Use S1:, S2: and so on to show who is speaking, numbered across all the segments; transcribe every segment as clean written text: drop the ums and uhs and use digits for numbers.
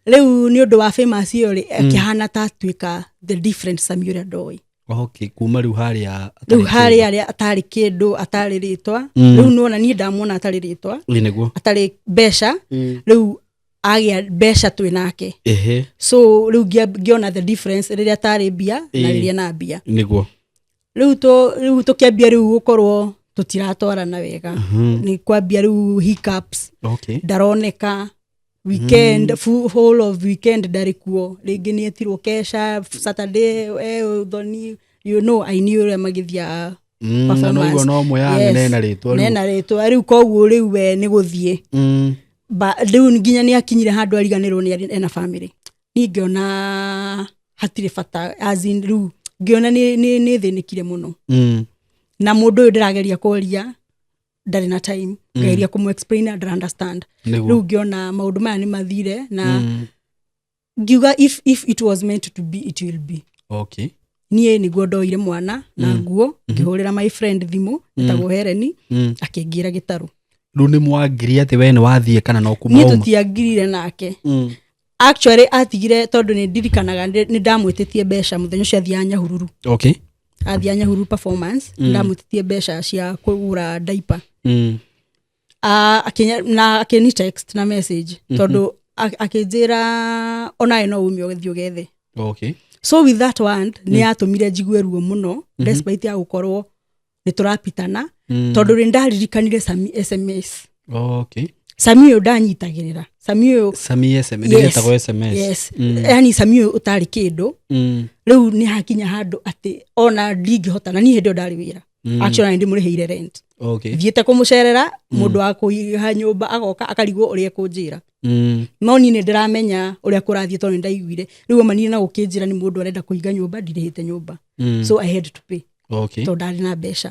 S1: Rĩu nĩ ũndũ wa famous ĩyo rĩ, akĩhana ta atuĩka the different Sami ũrĩa ndoĩ.
S2: Okay, kuma rĩu harĩa
S1: Rĩu
S2: atarĩ
S1: harĩa
S2: kĩndũ.
S1: arĩa atarĩ kĩndũ, atarĩ rĩtwa. Rĩu nĩwona niĩ ndamwona atarĩ rĩtwa,
S2: Ĩ, nĩguo.
S1: Atarĩ mbeca. Rĩu agĩa mbeca twĩ nake. So rĩu ngĩona the difference rĩrĩa atarĩ mbia na rĩrĩa na mbia. Rĩu tũkĩambia rĩu gũkorwo tũtiratwarana wega. Nĩ kwambia rĩu hiccups. Ndaroneka weekend, full whole of weekend ndarĩ kuo. Rĩngĩ nĩ etirwo kesha Saturday, ũthoni, aini ũrĩa magĩthiaga
S2: Na no
S1: performance.
S2: igua no mũyane. Nena rĩtwa rĩu.
S1: Nena rĩtwa rĩu, koguo rĩu we nĩ gũthiĩ. Rĩu nginya nĩ akinyire handũ ariganĩrwo nĩ ena family. Niĩ ngĩona hatirĩ bata, as in rĩu ngĩona nĩ thĩnĩkire mũno. Na mũndũ ũyũ ndĩrageria kwaria ndarĩ na time, ngageria kũmũ explain ndara understand. Rĩu ngĩona maũndũ maya nĩ mathire na ngiuga if it was meant to be, it will be. Niĩ nĩguo ndoire mwana na nguo, ngĩhũrĩra my friend thimũ etagwo Hereni, akĩngĩra gĩtarũ.
S2: Rĩu nĩ mwangiri atĩ we nĩ wathiĩ kana no kuma
S1: Niĩ
S2: uma?
S1: Tũtiangirire nake. Actually atigire tondũ nĩ ndirikanaga nĩ ndamwĩtĩtie mbeca mũthenya ũcio athiaga Nyahururu. Athiaga Nyahururu performance, ndamwĩtĩtie mbeca cia kũgũra diaper. Na akĩni text na message tondũ akĩnjĩra onawe no ume ũthiĩ ũgethe. So with that one nĩ yatũmire njigue ruo mũno, despite ya gũkorwo nĩ tũrapitana, tondũ nĩ ndaririkanire Sami SMS. Sami ũyũ ndanyitagĩrĩra, Sami ũyũ.
S2: Sami SMS.
S1: Yes.
S2: Rĩrĩa ĩtagwo SMS.
S1: Yes. Yani Sami ũyũ ũtarĩ kĩndũ. Rĩu nĩ hakinya handũ atĩ ona ndingĩhota, na niĩ hĩndĩ ĩyo ndarĩ wĩra. Actually nĩ ndĩmũrĩhĩire rent. Thiĩte kũmũcerera, mũndũ wa kũiha nyũmba agoka akarigwo ũrĩa ekũnjĩra. No niĩ nĩ ndĩramenya ũrĩa kũrathiĩ tondũ nĩ ndaiguire. Rĩu oma niĩ na gũkĩnjĩra nĩ mũndũ arenda kũhinga nyũmba, ndirĩhĩte nyũmba. So I had to pay tondũ ndarĩ na mbeca.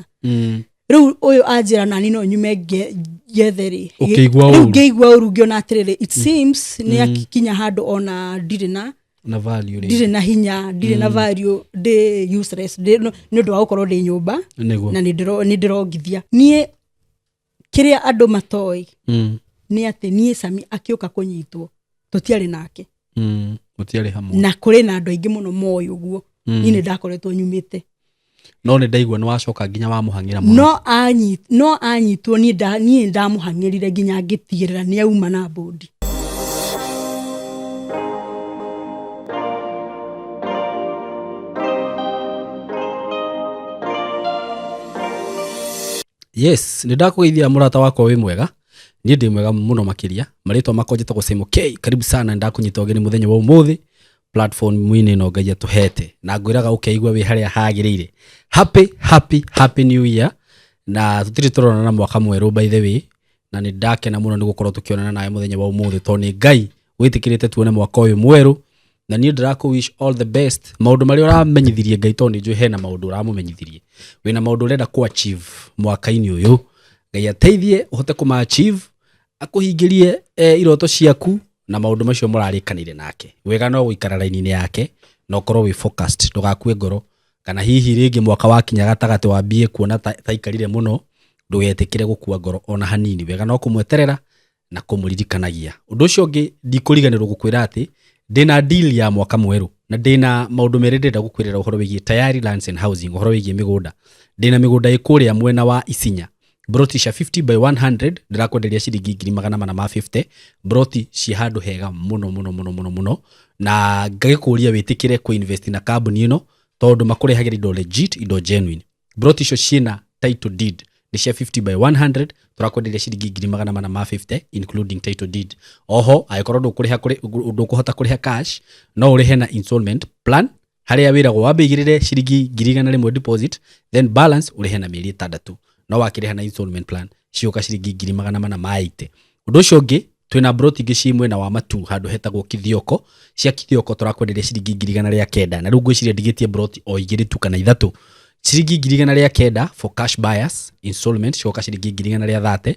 S1: Rĩu ũyũ anjĩra nani no nyume ngethe rĩ.
S2: Ũkĩigua
S1: Rĩu
S2: ũru.
S1: Ngĩigua ũru, ngĩona atĩrĩrĩ, it seems nĩ akinya handũ ona ndirĩ na
S2: Na value rĩ.
S1: Ndirĩ na hinya, ndirĩ na value, ndĩ useless, nĩ ũndũ wa gũkorwo ndĩ nyũmba. Na nĩ ndĩrongithia. Niĩ kĩrĩa andũ matoĩ nĩ atĩ niĩ Sami akĩũka kũnyitwo tũtiarĩ nake.
S2: Mũtiarĩ hamwe.
S1: Na kũrĩ na andũ aingĩ mũno moĩ ũguo. Niĩ nĩ ndakoretwo nyumĩte.
S2: No nĩ ndaigua nĩ wacoka nginya wamũhang'ĩra mũno.
S1: No anyitwo, niĩ ndamũhang'ĩrire nginya ngĩtigĩrĩra nĩ auma na bũndi.
S2: Yes, nĩ ndakũgeithia mũrata wakwa, wĩ mwega? Niĩ ndĩ mwega mũno makĩria. Marĩtwa makwa njĩtagwo Simon K. Karibu sana, nĩ ndakũnyita ũgeni mũthenya wa ũmũthĩ platform-inĩ ĩno Ngai atũhete, na ngwĩraga ũkeigua wĩ harĩa hagĩrĩire. Happy, happy, happy new year. Na tũtirĩ tũronana mwaka mwerũ, by the way, na nĩ ndakena mũno nĩ gũkorwo tũkĩonana nawe mũthenya wa ũmũthĩ, tondũ nĩ Ngai wĩtĩkĩrĩte tuone mwaka ũyũ mwerũ. Na niĩ ndĩrakũ wish all the best maũndũ marĩa ũramenyithirie Ngai, tondũ nĩ njũĩ hena maũndũ ũramũmenyithirie, wĩna maũndũ ũrenda kũ achieve mwaka-inĩ ũyũ. Ngai ateithie ũhote kũma achieve, akũhingĩrie iroto ciaku na maũndũ macio mũrarĩkanĩire nake. Wega no gũikara raini-inĩ yake na ũkorwo wĩ focused, ndũgakue ngoro, kana hihi rĩngĩ mwaka wakinya gatagatĩ wambie kuona ta ikarire mũno. Ndũgetĩkĩre gũkua ngoro ona hanini. Wega no kũmweterera na kũmũririkanagia. Ũndũ ũcio ũngĩ, ndikũriganĩrwo gũkwĩra atĩ ndĩna deal ya mwaka mwerũ, na ndĩna maũndũ merĩ ndĩrenda gũkwĩrĩra ũhoro wĩgiĩ Tayari Lands and Housing, ũhoro wĩgiĩ mĩgũnda. Ndĩna mĩgũnda ĩ kũrĩa mwena wa Isinya, broti cia 50 by 100, ndĩrakwenderia ciringi 450,000. Broti ciĩ handũ hega mũno mũno mũno mũno mũno, na ngagĩkũria wĩtĩkĩre kũ-invest na kambuni ĩno, tondũ makũrehagĩra indo legit, indo genuine. Broti icio ciĩna title deed, nĩ cia 50 by 100, tũrakwenderia ciringi 450,000 including title deed. Oho angĩkorwo ndũkũhota kũrĩha cash, no ũrĩhe na installment plan, harĩa wĩragwo wambe igĩrĩre ciringi 100,000 deposit, then balance ũrĩhe na mĩeri 6. No wakĩrĩha na installment plan ciũka ciringi 480,000. Ũndũ ũcio ũngĩ, twĩna broti ingĩ ciĩ mwena wa Matu, handũ hetagwo Kithioko. Cia Kithioko tũrakwenderia ciringi 109,000, na rĩu ngwĩciria ndigĩtie broti o igĩrĩ tu kana ithatũ. Ciringi 109,000 for cash buyers, installment cigoka ciringi 130,000.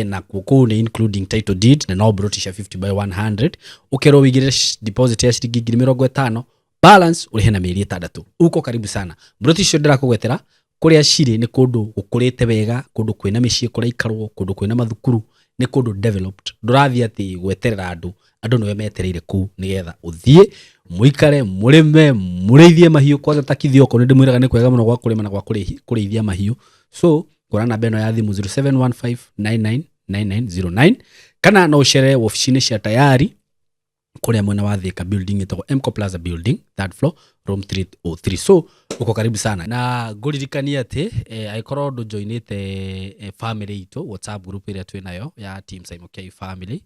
S2: Na kũu nĩ including title deed, na no broti cia 50 by 100. Ũkerwo wĩigĩrĩre deposit ya ciringi 50,000, balance ũrĩhe na mĩeri 6. Uko karibu sana. Broti icio ndĩrakũgwetera Kũrĩa cirĩ nĩ kũndũ gũkũrĩte wega, kũndũ kwĩna mĩciĩ kũraikarwo, kũndũ kwĩna mathukuru, nĩ kũndũ developed. Ndũrathiĩ atĩ gweterera andũ, andũ nĩwe metereire kũu nĩgetha ũthiĩ mũikare, mũrĩme, mũrĩithie mahiũ. Kwanza ta Kithioko nĩ ndĩmwĩraga nĩ kwega mũno gwa kũrĩma na gwa kũrĩithia mahiũ. So kũra namba ĩno ya thimũ 0715999909 kana no ũcere wabici-inĩ cia Tayari kũrĩa mwena wa Thika, building ĩtagwo Mco Plaza building, third floor, room 303. So uko karibu sana na ngũririkanie atĩ angĩkorwo ndũjoinĩte family itũ, WhatsApp group ĩrĩa twĩ nayo ya Team Simon K family,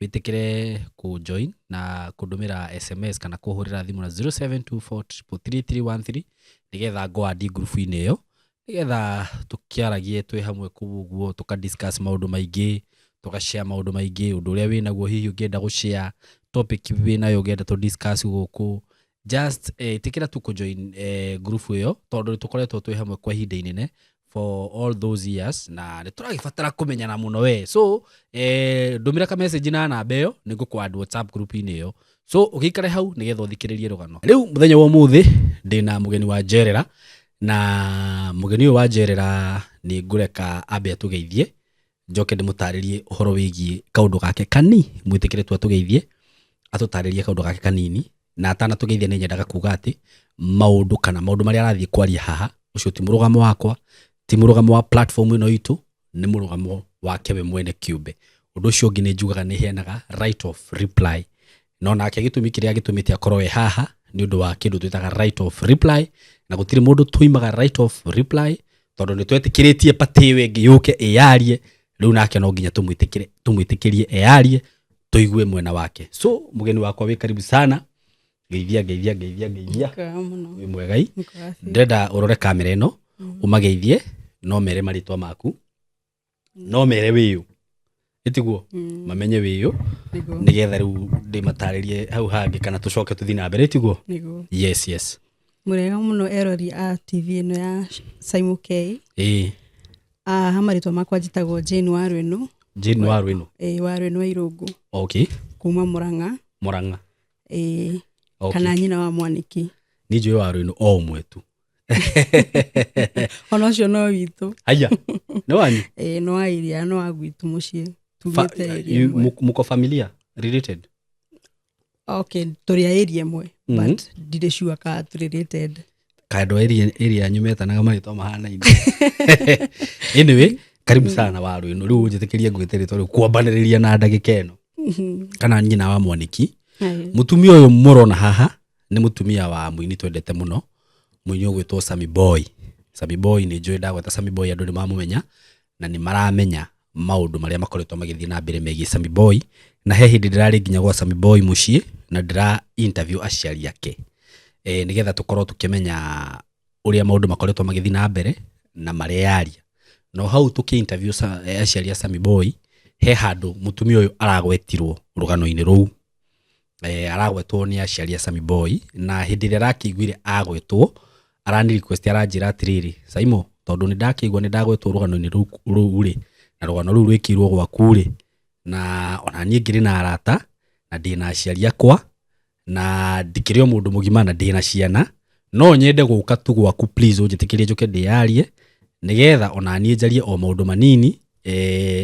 S2: wĩtĩkĩre kũ-join na kũndũmĩra SMS kana kũhũrĩra thimũ na 0724333313 nĩgetha ngũ-add group-inĩ ĩyo, nĩgetha tũkĩaragie twĩ hamwe kũu ũguo, tũka discuss maũndũ maingĩ, tũga-share maũndũ maingĩ, ũndũ ũrĩa wĩnaguo hihi ũngĩenda gũ-share, topic wĩnayo ũngĩenda tũ discuss gũkũ. Just ĩtĩkĩra tu kũ-join group ĩyo tondũ tũkoretwo twĩ hamwe kwa ihinda inene for all those years na nĩ tũragĩbatara kũmenyana mũno we. So ndũmĩra ka message na namba ĩyo, nĩ ngũkũ-add WhatsApp group-inĩ ĩyo. So ũgĩikare hau nĩgetha ũthikĩrĩrie rũgano rĩu. Mũthenya wa ũmũthĩ ndĩna mũgeni wa njerera, na mũgeni ũyũ wa njerera nĩ ngũreka ambe atũgeithie, njoke ndĩmũtarĩrie ũhoro wĩgiĩ kaũndũ gake kani. Mwĩtĩkĩre tu atũgeithie, atũtarĩrie kaũndũ gake kanini. Na atanatũgeithia, nĩ nyendaga kuga atĩ maũndũ kana maũndũ marĩa arathiĩ kwaria haha, ũcio ti mũrũgamo wakwa, ti mũrũgamo wa platform ĩno itũ, nĩ mũrũgamo wake we mwene kĩũmbe. Ũndũ ũcio ũngĩ nĩ njugaga nĩ heanaga right of reply, no nake gĩtũmi kĩrĩa gĩtũmĩte akorwo e haha nĩ ũndũ wa kĩndũ twĩtaga right of reply, na gũtirĩ mũndũ tũimaga right of reply tondũ nĩ twetĩkĩrĩtie party ĩyo ĩngĩ yũke ĩyarie. Rĩu nake no nginya tũmwĩtĩkĩre, tũmwĩtĩkĩrie eyarie, tũigue mwena wake. So mũgeni wakwa, wĩ karibu sana. Ngeithia, ngeithia, ngeithia, ngeithia.
S1: Nĩkwega mũno.
S2: Wĩ mwegai?
S1: Nĩkwega biũ.
S2: Ndĩrenda ũrore kamera ĩno, ũmageithie, no mere marĩtwa maku, no mere wĩyũ, ĩtiguo? Mamenye wĩyũ.
S1: Nĩguo.
S2: Nĩgetha rĩu ndĩmatarĩrie hau hangĩ kana tũcoke tũthiĩ na mbere, ĩtiguo?
S1: Nĩguo.
S2: Yes.
S1: Mũrega mũno erori a TV ĩno ya Simon K.
S2: Ĩĩ.
S1: Ha marĩtwa makwa njĩtagwo Jane Warwĩnũ.
S2: Jane Warwĩnũ.
S1: Ĩĩ, Warwĩnũ wa Irũngũ. Kuma Mũrang'a.
S2: Mũrang'a.
S1: Ĩĩ. Kana nyina wa Mwanĩki.
S2: Niĩ njũĩ Warwĩnũ o ũmwe tu.
S1: Ona ũcio no witũ.
S2: Haya, nĩ wanyu?
S1: Ĩĩ, no wa iria, no wa gwitũ mũciĩ. Tumĩte area ĩmwe.
S2: Muko familia related?
S1: Okay, tũrĩ a area ĩmwe, but ndirĩ sure kana tũrĩ related.
S2: Kando area yanyu metanaga marĩtwa mahanaine. Anyway, karibu sana Warwĩnũ. Rĩu ũnjĩtĩkĩrie ngwĩte rĩtwa rĩu kwambanĩrĩria na ndagĩka ĩno, kana nyina wa Mwanĩki.
S1: Aye.
S2: Mũtumia ũyũ mũrona haha nĩ mũtumia wa mũini twendete mũno, mũini ũgwĩtwo Sammy Boy. Sammy Boy, nĩ njũĩ ndagweta Sammy Boy andũ nĩ mamũmenya na nĩ maramenya maũndũ marĩa makoretwo magĩthiĩ na mbere megiĩ Sammy Boy. Na he hĩndĩ ndĩrarĩ nginya gwa Sammy Boy mũciĩ na ndĩra interview aciari ake, nĩgetha tũkorwo tũkĩmenya ũrĩa maũndũ makoretwo magĩthiĩ na mbere na mareyaria. No hau tũkĩ interview aciari a Sammy Boy, he handũ mũtumia ũyũ aragwetirwo rũgano-inĩ rũu. Aragwetwo nĩ aciari a Sammy Boy, na hĩndĩ ĩrĩa arakĩiguire agwetwo, arani request, aranjĩra atĩrĩrĩ, "Saimo, tondũ nĩ ndakĩigua nĩ ndagwetwo rũgano-inĩ rũu rĩ, na rũgano rũu rwĩkĩirwo gwaku rĩ, na ona niĩ ngĩrĩ na arata na ndĩna aciari akwa na ndikĩrĩ o mũndũ mũgima na ndĩna ciana, no nyende gũka tu gwaku, please ũnjĩtĩkĩrie njũke ndĩyarie nĩgetha ona niĩ njarie o maũndũ manini,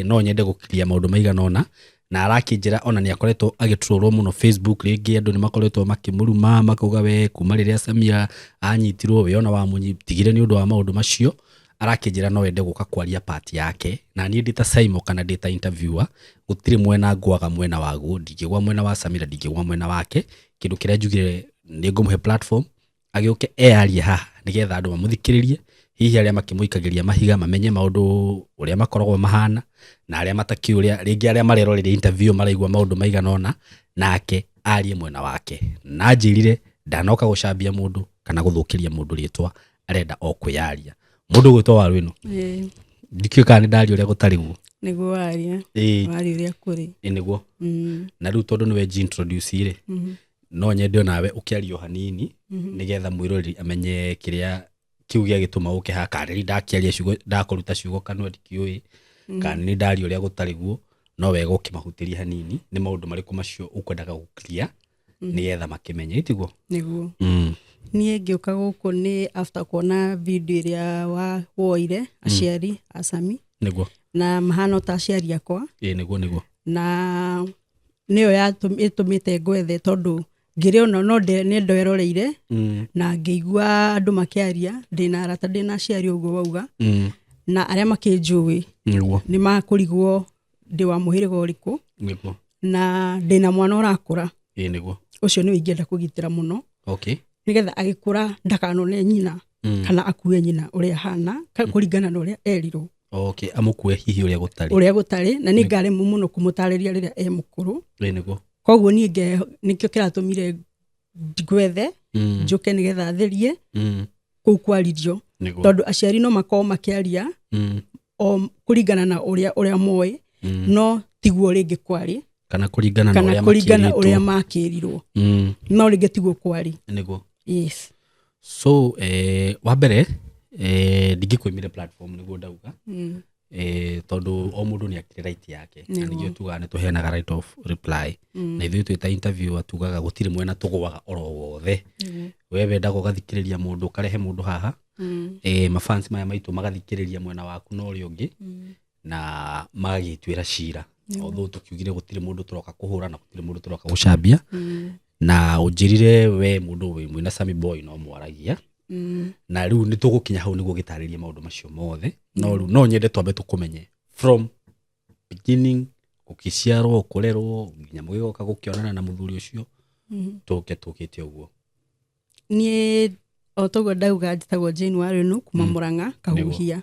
S2: no nyende gũkiria maũndũ maigana ũna." Na arakĩnjĩra ona nĩ akoretwo agĩtrolwo mũno Facebook, rĩngĩ andũ nĩ makoretwo makĩmũruma, makauga we kuma rĩrĩa Samia anyitirwo, we ona wamũtigire nĩ ũndũ wa maũndũ macio. Arakĩnjĩra no ende gũka kwaria part yake, na niĩ ndĩ ta Simon kana ndĩ ta interviewer, gũtirĩ mwena ngwaga mwena waguo, ndingĩgwa mwena wa Samira, ndingĩgwa mwena wake. Kĩndũ kĩrĩa njugire, nĩ ngũmũhe platform agĩũke eyarie haha nĩgetha andũ mamũthikĩrĩrie, hihi arĩa makĩmũikagĩria mahiga mamenye maũndũ ũrĩa makoragwo mahana, na arĩa matakĩũĩ ũrĩa rĩngĩ, arĩa mareroreire interview maraigua maũndũ maigana ũna, nake arie mwena wake. Na anjĩrire ndanoka gũcambia mũndũ kana gũthũkĩria mũndũ rĩtwa, arenda o kwĩyaria. Mũndũ ũgwĩtwo Warwĩnũ, ndikĩũĩ kana nĩ ndaria ũrĩa gũtarĩ guo.
S1: Nĩguo waria. Waria ũrĩa kũrĩ.
S2: Ĩĩ, nĩguo. Na rĩu tondũ nĩwe introduce rĩ, no nyende onawe ũkĩaria o hanini nĩgetha mwĩroreri amenye kĩrĩa kĩu gĩagĩtũma ũke haha, kana nĩ ndakĩaria ciugo, ndakũruta ciugo kanua, ndikĩũĩ kana nĩ ndaria ũrĩa gũtarĩ guo, no wega ũkĩmahutĩria hanini nĩ maũndũ marĩkũ macio ũkwendaga gũkiria. Nĩgetha makĩmenye, itiguo?
S1: Nĩguo. Niĩ ngĩũka gũkũ nĩ after kuona video ĩrĩa woire aciari a Sami na mahana ta aciari akwa.
S2: Ĩĩ, nĩguo.
S1: Na nĩyo ĩtũmĩte ngwethe, tondũ ngĩrĩ ona no nĩ nderoreire na ngĩigua andũ makĩaria, ndĩna arata, ndĩna aciari, ũguo wauga, na arĩa makĩnjũĩ nĩ makũrigwo ndĩ wa mũhĩrĩga ũrĩkũ. Na ndĩna mwana ũrakũra.
S2: Ĩĩ, nĩguo.
S1: Ũcio nĩwe ingĩenda kũgitĩra mũno, nĩgetha agĩkũra ndakanone nyina kana akue nyina ũrĩa ahana kũringana na ũrĩa erirwo.
S2: Okay, amũkue hihi ũrĩa gũtarĩ.
S1: Ũrĩa gũtarĩ, na nĩ ngaremwo mũno kũmũtarĩria rĩrĩa e mũkũrũ.
S2: Ĩĩ, nĩguo.
S1: Koguo niĩ nĩkĩo kĩratũmire ngwethe njũke nĩgetha therie kũu kwaririo, tondũ aciari no makorwo makĩaria o kũringana na ũrĩa moĩ, no tiguo rĩngĩ kwarĩ.
S2: Kana kũringana na
S1: kana
S2: ũrĩa
S1: kũringana
S2: makĩrĩtwo.
S1: Ũrĩa makĩrirwo, no rĩngĩ tiguo kwarĩ. Yes.
S2: So wa mbere, ndingĩkwĩmire platform nĩguo ndauga, tondũ o mũndũ nĩ akĩrĩ right yake na nĩkĩo tugaga nĩ tũheanaga right of reply, na ithuĩ twĩ ta interviewer tugaga gũtirĩ mwena tũgũaga oro wothe. We wendaga ũgathikĩrĩria mũndũ, ũkarehe mũndũ haha, mafans maya maitũ magathikĩrĩria mwena waku na ũrĩa ũngĩ na magagĩtuĩra cira, although tũkiugire gũtirĩ mũndũ tũroka kũhũra na gũtirĩ mũndũ tũroka gũcambia. Na ũnjĩrire we mũndũ wĩ mwĩna Sammy Boy no mwaragia, na rĩu nĩ tũgũkinya hau nĩguo gĩtarĩrie maũndũ macio mothe, no rĩu no nyende twambe tũkũmenye from beginning, ũkĩciarwo, kũrerwo, nginya mũgĩgoka gũkĩonana na mũthuri ũcio, tũke tũkĩte ũguo.
S1: Niĩ o toguo ndauga, njĩtagwo Jane Warĩnu kuma Mũrang'a Kahuhia.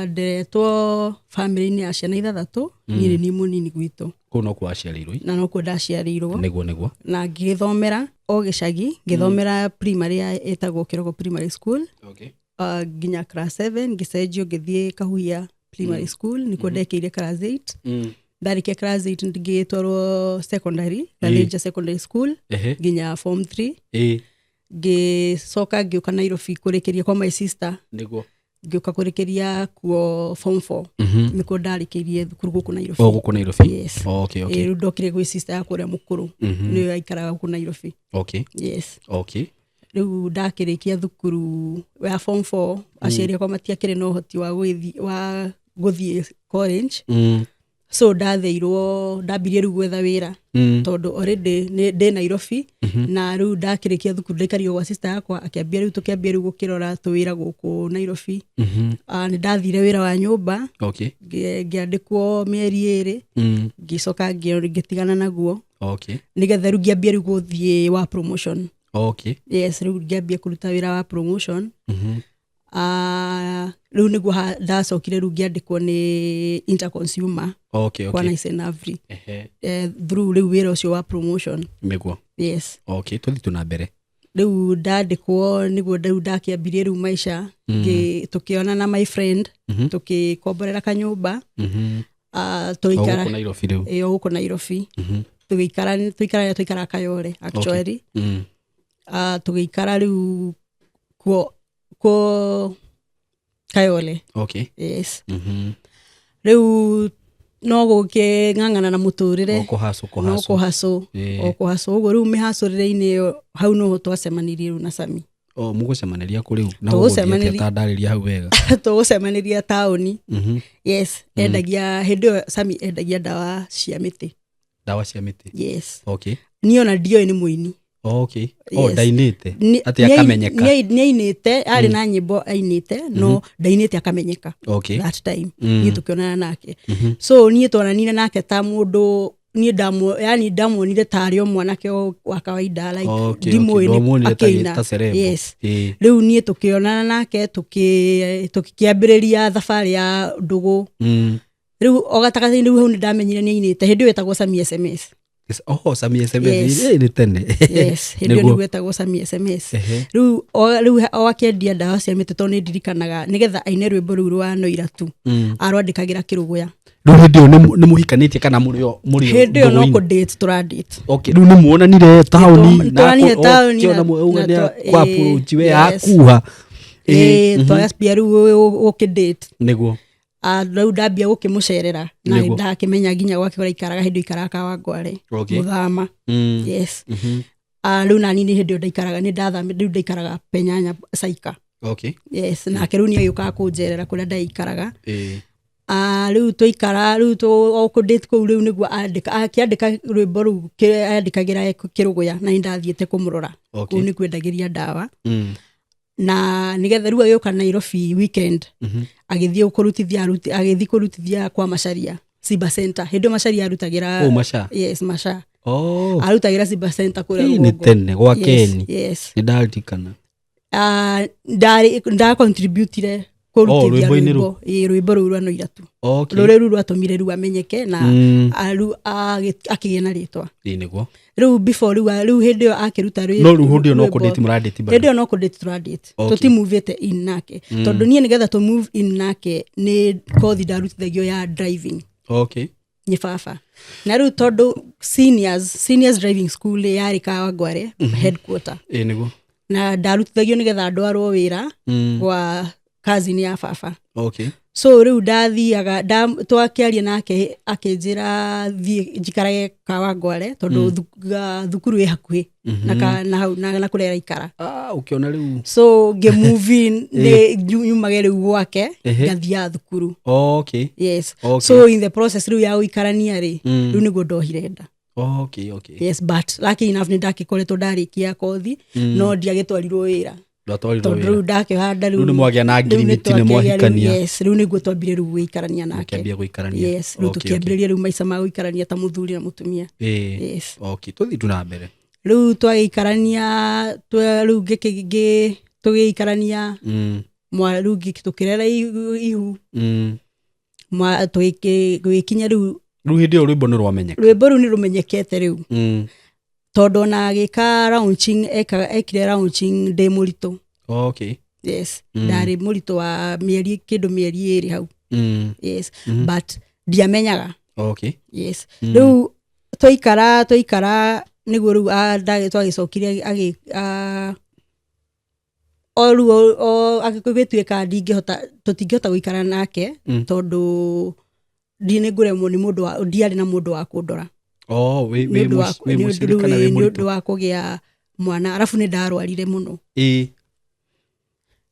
S1: Nderetwo bamĩrĩ-inĩ ya ciana ithathatũ, niĩ nĩ niĩ mũnini gwitũ.
S2: Kũu nokuo waciarĩirwo?
S1: Na nokuo ndaciarĩirwo.
S2: Nĩguo.
S1: Na ngĩgĩthomera o gĩcagi, ngĩthomera primary ya ĩtagwo Kĩroko Primary School, nginya class 7, ngĩcenjio ngĩthiĩ Kahuhia Primary School, nĩkuo ndekĩire class 8. Ndarĩkia class 8 ngĩtwarwo secondary, Gathĩnja Secondary School, nginya form 3. Ngĩcoka ngĩũka Nairobi kũrĩkĩria kwa my sister. Ngĩũka kũrĩkĩria kuo form 4. Nĩkuo ndarĩkĩirie thukuru gũkũ Nairobi.
S2: O gũkũ Nairobi?
S1: Yes.
S2: Okay.
S1: Ĩ, rĩu ndokire gwĩ sister yakwa ũrĩa mũkũrũ, nĩwe aikaraga gũkũ Nairobi. Yes. Rĩu ndakĩrĩkia thukuru ya form 4, aciari akwa matiakĩrĩ na ũhoti wa gũthiĩ college, so ndatheirwo, ndambirie rĩu gwetha wĩra, tondũ already ndĩ Nairobi. Na rĩu ndakĩrĩkia thukuru ndaikarire gwa sister yakwa, akĩambia rĩu, tũkĩambia rĩu gũkĩrora tũwĩra gũkũ Nairobi. Nĩ ndathire wĩra wa nyũmba, ngĩandĩkwo mĩeri 2, ngĩcoka ngĩtigana naguo, nĩgetha rĩu ngĩambia rĩu gũthiĩ wa promotion. Yes, rĩu ngĩambia kũruta wĩra wa promotion. Rĩu nĩguo ndacokire rĩu ngĩandĩkwo nĩ Interconsumer kwa Nice and Lovely, through rĩu wĩra ũcio wa promotion. Yes.
S2: Okay, tũthiĩ tu na mbere.
S1: Rĩu ndandĩkwo nĩguo rĩu ndakĩambirie rĩu maica. Tũkĩona na my friend, tũkĩkomborera kanyũmba.
S2: O
S1: Tũgĩikara
S2: gũkũ Nairobi rĩu?
S1: Ĩ, o gũkũ Nairobi. Tũgĩikara, tũikaraga Kayole actually. Tũgĩikara rĩu kuo Kayole. Yes. Rĩu no gũkĩng'ang'ana na mũtũrĩre.
S2: O kũhacũ.
S1: No
S2: Kũhacũ.
S1: Kũhacũ. O kũhacũ ũguo. Rĩu mĩhacũrĩre-inĩ ĩyo hau noho twacemanirie rĩu na Sami.
S2: O mũgũcemanĩria kũ rĩu na
S1: Tũgũcemanĩria-
S2: gũgũthiĩ atĩa? Ta ndarĩria hau wega.
S1: Tũgũcemanĩria taũni. Yes, endagia hĩndĩ ĩyo, Sami endagia ndawa cia mĩtĩ.
S2: Ndawa cia mĩtĩ?
S1: Yes. Niĩ ona ndioĩ nĩ mũini.
S2: O
S1: Yes.
S2: ndainĩte atĩ akamenyeka?
S1: Nĩ ainĩte, arĩ na nyĩmbo ainĩte, no ndainĩte akamenyeka that time. Niĩ tũkĩonana nake, so niĩ twananire nake ta mũndũ, niĩ yani ndamuonire tarĩ o mwanake o wa kawaida, like ndimũĩ
S2: Ndwamuonire
S1: akĩina.
S2: ta celeb.
S1: Yes. Rĩu niĩ tũkĩonana nake, tũkĩambĩrĩria thabarĩ ya ndũgũ. Rĩu o gatagatĩ-inĩ rĩu hau nĩ ndamenyire nĩ ainĩte, hĩndĩ ĩyo etagwo Sami SMS.
S2: Oh, Sami SMS?
S1: Yes.
S2: Nĩ tene.
S1: Yes, hĩndĩ ĩyo nĩguo etagwo Sami SMS. Rĩu o akĩendia ndawa cia mĩtĩ, tondũ nĩ ndirikanaga nĩgetha aine rwĩmbo rũu rwa Noira tu, arwandĩkagĩra kĩrũgũya.
S2: Rĩu hĩndĩ ĩyo nĩ mũhikanĩtie kana mũrĩ o
S1: Hĩndĩ ĩyo no
S2: ndũgũ-inĩ?
S1: kũ date tũradate.
S2: Okay, rĩu nĩ muonanire taũni?
S1: Nĩ tuonanire taũni
S2: kĩona uga
S1: na
S2: nĩ
S1: ĩĩ,
S2: kwa approach we
S1: yes.
S2: akuha.
S1: Ĩĩ, twambia rĩu gũkĩ date. Rĩu ndambia gũkĩmũcerera na
S2: Nĩguo.
S1: ndakĩmenya nginya gwake kũrĩa aikaraga, hĩndĩ ĩyo aikaraga Kawangware. Mũthama. Yes. Rĩu nani nĩ hĩndĩ ĩyo ndaikaraga, nĩ ndathami, rĩu ndaikaraga Penyanya Saika. Yes, nake rĩu nĩ agĩũkaga kũnjerera kũrĩa ndaikaraga. Rĩu twaikara rĩu o kũ-date kũu, rĩu nĩguo andĩka, akĩandĩka rwĩmbo rũu, andĩkagĩra Kĩrũgũya, na nĩ ndathiĩte kũmũrora kũu nĩ kwendagĩria ndawa. Na nĩgetha rĩu agĩũka Nairobi weekend, agĩthiĩ kũrutithia agĩthiĩ kũrutithia kwa Macharia, Simba Center. Hĩndĩ ĩyo Macharia arutagĩra.
S2: Oh, Macha.
S1: Yes, Macha.
S2: Oh.
S1: Arutagĩra Simba Center kũrĩa
S2: Ĩ, nĩ
S1: rũgongo.
S2: tene gwa
S1: Yes,
S2: Keni.
S1: yes.
S2: Nĩ ndaririkana.
S1: Ndarĩ ndacontributire kũrutithia
S2: Rwĩmbo-inĩ
S1: rwĩmbo, ĩ, rwĩmbo rũu rwa Noiratu. Rũrĩa rũu rwatũmire rĩu amenyeke na rĩu akĩgĩa na rĩtwa.
S2: Ĩ, nĩguo.
S1: Rĩu before rĩu rĩu hĩndĩ ĩyo akĩruta
S2: No rĩu hĩndĩ ĩyo no
S1: rwĩmbo-
S2: kũ-date mũra-date bado.
S1: Hĩndĩ ĩyo no kũ-date tũra-date. Tũtimuvĩte in nake, tondũ niĩ nĩgetha tũ move in nake nĩ kothi ndarutithagio ya driving nĩ baba. Na rĩu tondũ seniors driving school yarĩ Kawangware headquarter,
S2: Ĩ, nĩguo.
S1: Na ndarutithagio nĩgetha ndwarwo wĩra gwa cousin ya baba. So rĩu ndathiaga twakĩaria nake, akĩnjĩra thiĩ njikarage Kawangware tondũ thukuru ĩ hakuhĩ na na hau na kũrĩa araikara.
S2: Ah, ũkĩona rĩu.
S1: So ngĩ-move in, nĩ nyumage rĩu gwake, ngathiaga thukuru. Yes. So in the process rĩu ya gũikarania rĩ, rĩu nĩguo ndohire nda. Yes, but lucky enough nĩ ndakĩkoretwo ndarĩkia kothi, no ndiagĩtwarirwo wĩra
S2: Ndwatwarirwo
S1: tondũ
S2: wĩra.
S1: rĩu ndakĩhanda.
S2: Rĩu nĩ mwagĩa na
S1: Rĩu nĩ
S2: agreement, nĩ
S1: twakĩgĩa rĩu,
S2: mwahikania.
S1: yes, rĩu nĩguo twambire rĩu gũikarania nake.
S2: Mũkĩambia gũikarania.
S1: Yes, rĩu tũkĩambĩrĩria rĩu maica ma gũikarania ta mũthuri na mũtumia. Yes.
S2: Okay, tũthiĩ tu na mbere.
S1: Rĩu twagĩikarania, rĩu tũgĩikarania, rĩu tũkĩrera ihu, tũgĩkinya rĩu.
S2: Rĩu hĩndĩ ĩyo rwĩmbo nĩ rwamenyeka.
S1: Rwĩmbo rũu nĩ rũmenyekete rĩu, tondũ ona agĩka launching, ekire launching ndĩ mũritũ. Yes. Ndarĩ mũritũ wa mĩeri kĩndũ mĩeri 2 hau. Yes. But ndiamenyaga. Yes. Rĩu twaikara nĩguo rĩu twagĩcokire o rĩu o agĩtuĩka ndingĩhota, tũtingĩhota gũikara nake, tondũ nĩ ngũremwo nĩ mũndũ wa, ndiarĩ na mũndũ wa kũndora.
S2: Oh, wĩ
S1: Nĩ
S2: wĩ
S1: ũndũ wa
S2: wĩ
S1: nĩ
S2: mũciĩ kana wĩ
S1: nĩ
S2: mũritũ?
S1: ũndũ wa kũgĩa mwana, arabu nĩ ndarwarire mũno.
S2: Ĩ.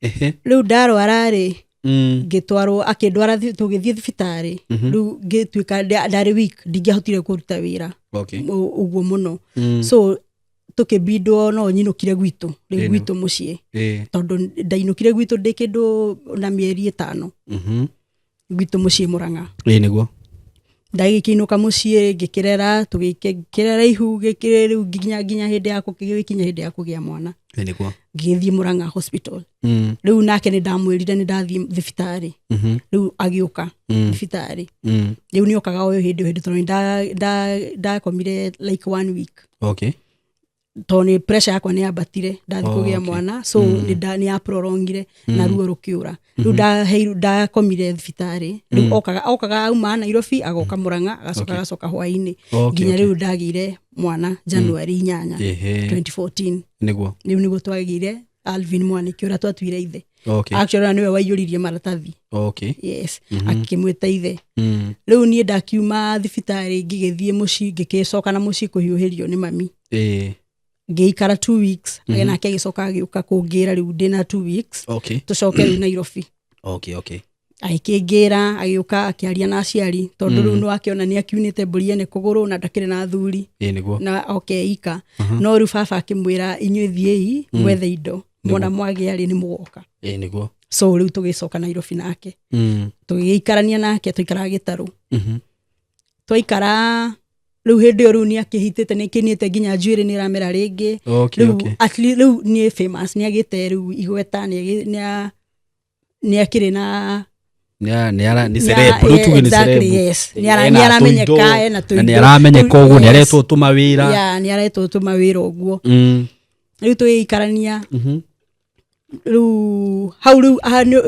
S2: Ehe.
S1: Rĩu ndarwara rĩ, ngĩtwarwo, akĩndwara tũgĩthiĩ thibitarĩ. Rĩu ngĩtuĩka ndarĩ weak, ndingĩahotire kũruta wĩra ũguo mũno. So tũkĩbindwo no nyinũkire gwitũ rĩu, gwitũ mũciĩ, tondũ ndainũkire gwitũ ndĩ kĩndũ na mĩeri 5, gwitũ mũciĩ Mũrang'a.
S2: Ĩ, nĩguo.
S1: Ndagĩkĩinũka mũciĩ, ngĩkĩrera, tũgĩkĩrera ihu, gĩkĩrĩ rĩu nginya hĩndĩ ya gũkinya hĩndĩ ya kũgĩa mwana.
S2: Ĩ, nĩguo.
S1: Ngĩgĩthiĩ Mũrang'a hospital. Rĩu nake nĩ ndamwĩrire nĩ ndathiĩ thibitarĩ. Rĩu agĩũka thibitarĩ. Rĩu nĩ okaga o hĩndĩ o hĩndĩ, tondũ nĩ ndakomire like one week, tondũ nĩ pressure yakwa nĩ yambatire ndathiĩ kũgĩa mwana. So nĩ ya prolongire na ruo rũkĩũra. Rĩu ndakomire thibitarĩ. Rĩu okaga auma Nairobi agoka Mũrang'a, agacoka, agacoka hwainĩ, nginya rĩu ndagĩire mwana Januari 8, 2014. Rĩu nĩguo twagĩire Alvin Mwaniki, ũrĩa twatuire ithe. Actually ona nĩwe waiyũririe maratathi. Yes, akĩmwĩta ithe. Rĩu niĩ ndakiuma thibitarĩ, ngĩgĩthiĩ mũciĩ, ngĩgĩcoka na mũciĩ kũhiũhĩrio nĩ mami. Ngĩikara 2 weeks. Nake agĩcoka agĩũka kũngĩra rĩu ndĩna 2 weeks, tũcoke rĩu Nairobi. Agĩkĩngĩra, agĩũka akĩaria na aciari, tondũ rĩu nĩwakĩona nĩ akiunĩte mbũri ene kũgũrũ na ndakĩrĩ na athuri.
S2: Ĩ, nĩguo.
S1: Na oke ika. No rĩu baba akĩmwĩra, inyuĩ thiĩi mwethe indo, mwona mwagĩa rĩ, nĩ mũgoka.
S2: Ĩ, nĩguo.
S1: So rĩu tũgĩcoka Nairobi nake, tũgĩikarania nake, tũikaraga gĩtarũ. Twaikara rĩu hĩndĩ ĩyo rĩu nĩ akĩhitĩte, nĩ akĩnĩte nginya njuĩrĩ nĩ ĩramera rĩngĩ. Rĩu at least rĩu nĩ famous, nĩ agĩte rĩu igweta, nĩ akĩrĩ na
S2: Nĩ celeb, rĩu tuge nĩ
S1: exactly,
S2: celeb.
S1: Yes.
S2: Ena
S1: Nĩ aramenyeka,
S2: tũindo,
S1: ena
S2: na
S1: tũindo.
S2: nĩ aramenyeka ũguo, nĩ aretwo tũmawĩra.
S1: Yeah, nĩ aretwo tũmawĩra ũguo. Rĩu tũgĩikarania, rĩu hau rĩu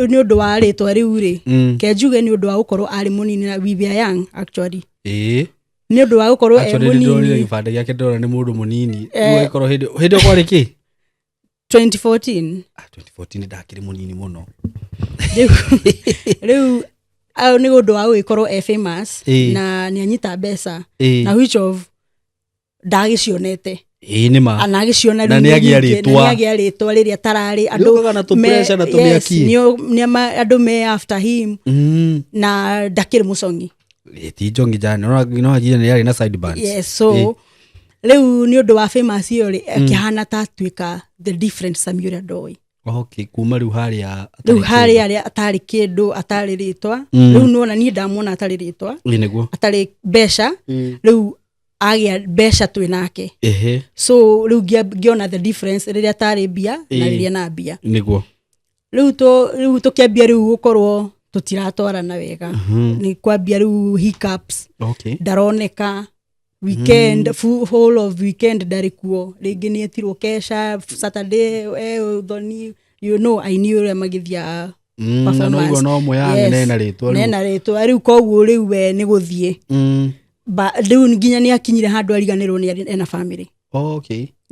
S1: nĩ ũndũ wa rĩtwa rĩu rĩ, ke njuge nĩ ũndũ wa gũkorwo arĩ mũnini, na we were young actually, nĩ ũndũ wa gũkorwo e
S2: Actually, nĩ ndĩronire
S1: mũnini.
S2: gĩbandĩ gĩake, ndĩrona nĩ mũndũ mũnini. Rĩu agĩkorwo hĩndĩ ĩyo kwarĩ kĩ?
S1: 2014.
S2: Ah, 2014 ndakĩrĩ mũnini mũno.
S1: Rĩu Nĩ ũndũ wa gũgĩkorwo e famous
S2: Ĩĩ.
S1: na nĩ anyita mbeca
S2: Ĩĩ.
S1: na which of ndagĩcionete.
S2: Ĩĩ, nĩ ma.
S1: Ana agĩciona
S2: Na
S1: rĩu
S2: nĩ agĩa
S1: nyingĩ, na
S2: rĩtwa.
S1: nĩ agĩa rĩtwa rĩrĩa tararĩ.
S2: Rĩũkaga na tũ-pressure na tũmĩaki.
S1: Yes, andũ me after him na ndakĩrĩ mũcongi.
S2: Ĩĩ, ti njongi jani no agire nĩ yarĩ na side bands.
S1: Yes, so rĩu nĩ ũndũ wa famous ĩyo rĩ, akĩhana ta atuĩka the different Sami ũrĩa ndoĩ.
S2: Okay, kuma rĩu harĩa
S1: Rĩu
S2: atarĩ.
S1: harĩa arĩa atarĩ kĩndũ, atarĩ rĩtwa, rĩu nĩwona niĩ ndamuona atarĩ rĩtwa,
S2: Ĩĩ, nĩguo.
S1: Atarĩ mbeca, rĩu agĩa mbeca twĩ nake. So rĩu ngĩona the difference rĩrĩa atarĩ mbia na rĩrĩa na mbia. Rĩu tũkĩambia rĩu gũkorwo tũtiratwarana wega, nĩ kwambia rĩu hiccups. Ndaroneka weekend, full whole of weekend ndarĩ kuo, rĩngĩ nĩ etirwo kesha Saturday, ũthoni, aini ũrĩa magĩthiaga.
S2: Na no igua no mũyane. Nena rĩtwa rĩu.
S1: Nena rĩtwa rĩu, koguo rĩu we nĩ gũthiĩ. Rĩu nginya nĩ akinyire handũ ariganĩrwo nĩ ena family.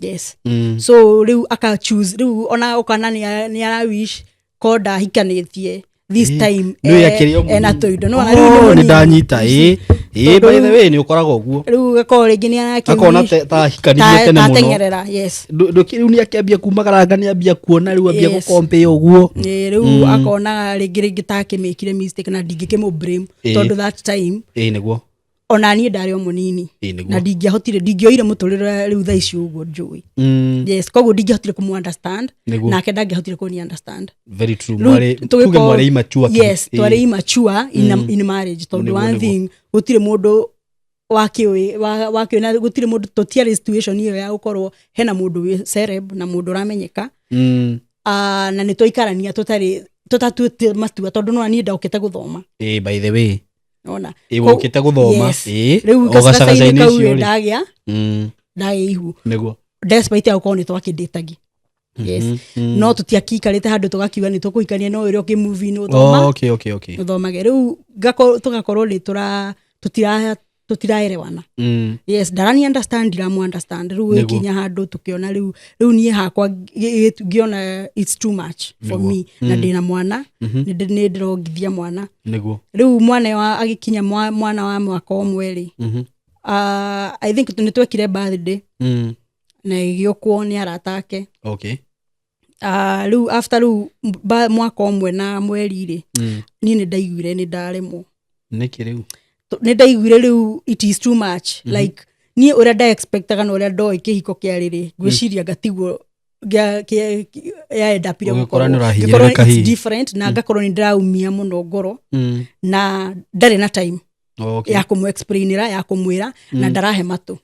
S1: Yes. So rĩu aka choose rĩu ona ũkana nĩ ara wish ko ndahikanĩtie this time.
S2: Nĩ akĩrĩ o
S1: ena
S2: mũnini.
S1: tũindo no rĩu nĩ
S2: Oh, nĩ
S1: mũnini.
S2: ndanyita, ĩ ĩ.
S1: Tondũ
S2: By the way, nĩ ũkoraga ũguo.
S1: Rĩu gakorwo rĩngĩ nĩ
S2: Akona ta ahikanirie tene mũno.
S1: Tatengerera, yes.
S2: Rĩu nĩ akĩambia kumagaranga, nĩ ambia kuona rĩu ambia gũkompea ũguo.
S1: Ĩ, rĩu akona rĩngĩ takĩmĩkire mistake na ndingĩkĩmũ blame tondũ that time
S2: Ĩ, nĩguo.
S1: Ona niĩ ndarĩ o mũnini.
S2: Ĩ, nĩguo.
S1: Na ndingĩahotire, ndingĩoire mũtũrĩre rĩu thaa ici ũguo njũĩ. Yes, koguo ndingĩahotire kũmũ understand. Nake ndangĩahotire kũni understand.
S2: Very true.
S1: Rĩu
S2: Mwarĩ tuge mwarĩ immature.
S1: Yes, twarĩ immature in marriage tondũ one thing, gũtirĩ mũndũ wakĩũĩ wakĩũĩ na gũtirĩ mũndũ, tũtiarĩ situation ĩyo ya gũkorwo hena mũndũ wĩ celeb na mũndũ ũramenyeka. Ah, na nĩ twaikarania tũtarĩ tũtatuĩte matua tondũ no niĩ ndokĩte gũthoma.
S2: Ĩ, by the way,
S1: Ona
S2: ĩ, wokĩte gũthoma.
S1: Yes.
S2: Ĩ,
S1: Rĩu
S2: o
S1: gacagaca-inĩ
S2: gacagaca-inĩ
S1: kau
S2: icio
S1: rĩ,
S2: rĩ.
S1: ndagĩa ihu despite ya gũkorwo nĩ twakĩndĩtagi, yes, no tũtiakiikarĩte handũ tũgakiuga nĩ tũkũhikania, no ũrĩa ũkĩ-move-in ũthoma
S2: Oh, okay.
S1: ũthomage, rĩu tũgakorwo nĩ tũra tũtira tũtiraerewana. Yes, ndarani understand, ndiramu understand rĩu. Ĩkinya handũ tũkĩona rĩu niĩ hakwa ngĩona it's too much for me na ndĩna mwana, nĩ ndĩrongithia mwana. Rĩu mwana wa agĩkinya mwana wa mwaka ũmwe rĩ, I think nĩ twekire birthday na ĩgĩũkwo nĩ arata ake. Rĩu after rĩu mwaka ũmwe na mweri rĩ, niĩ nĩ ndaiguire nĩ ndaremwo.
S2: Nĩkĩ rĩu?
S1: Nĩ ndaiguire rĩu it is too much, like niĩ ũrĩa ndaexpectaga na ũrĩa ndoĩ kĩhiko kĩarĩ rĩ, ngwĩciria ngatiguo yaendapire.
S2: Ũgĩkora nĩ ũrahinyĩrĩrĩka hihi.
S1: Different na ngakorwo nĩ ndĩraumia mũno ngoro na ndarĩ na time ya kũmũ explainĩra, ya kũmwĩra, na ndarahe matũ.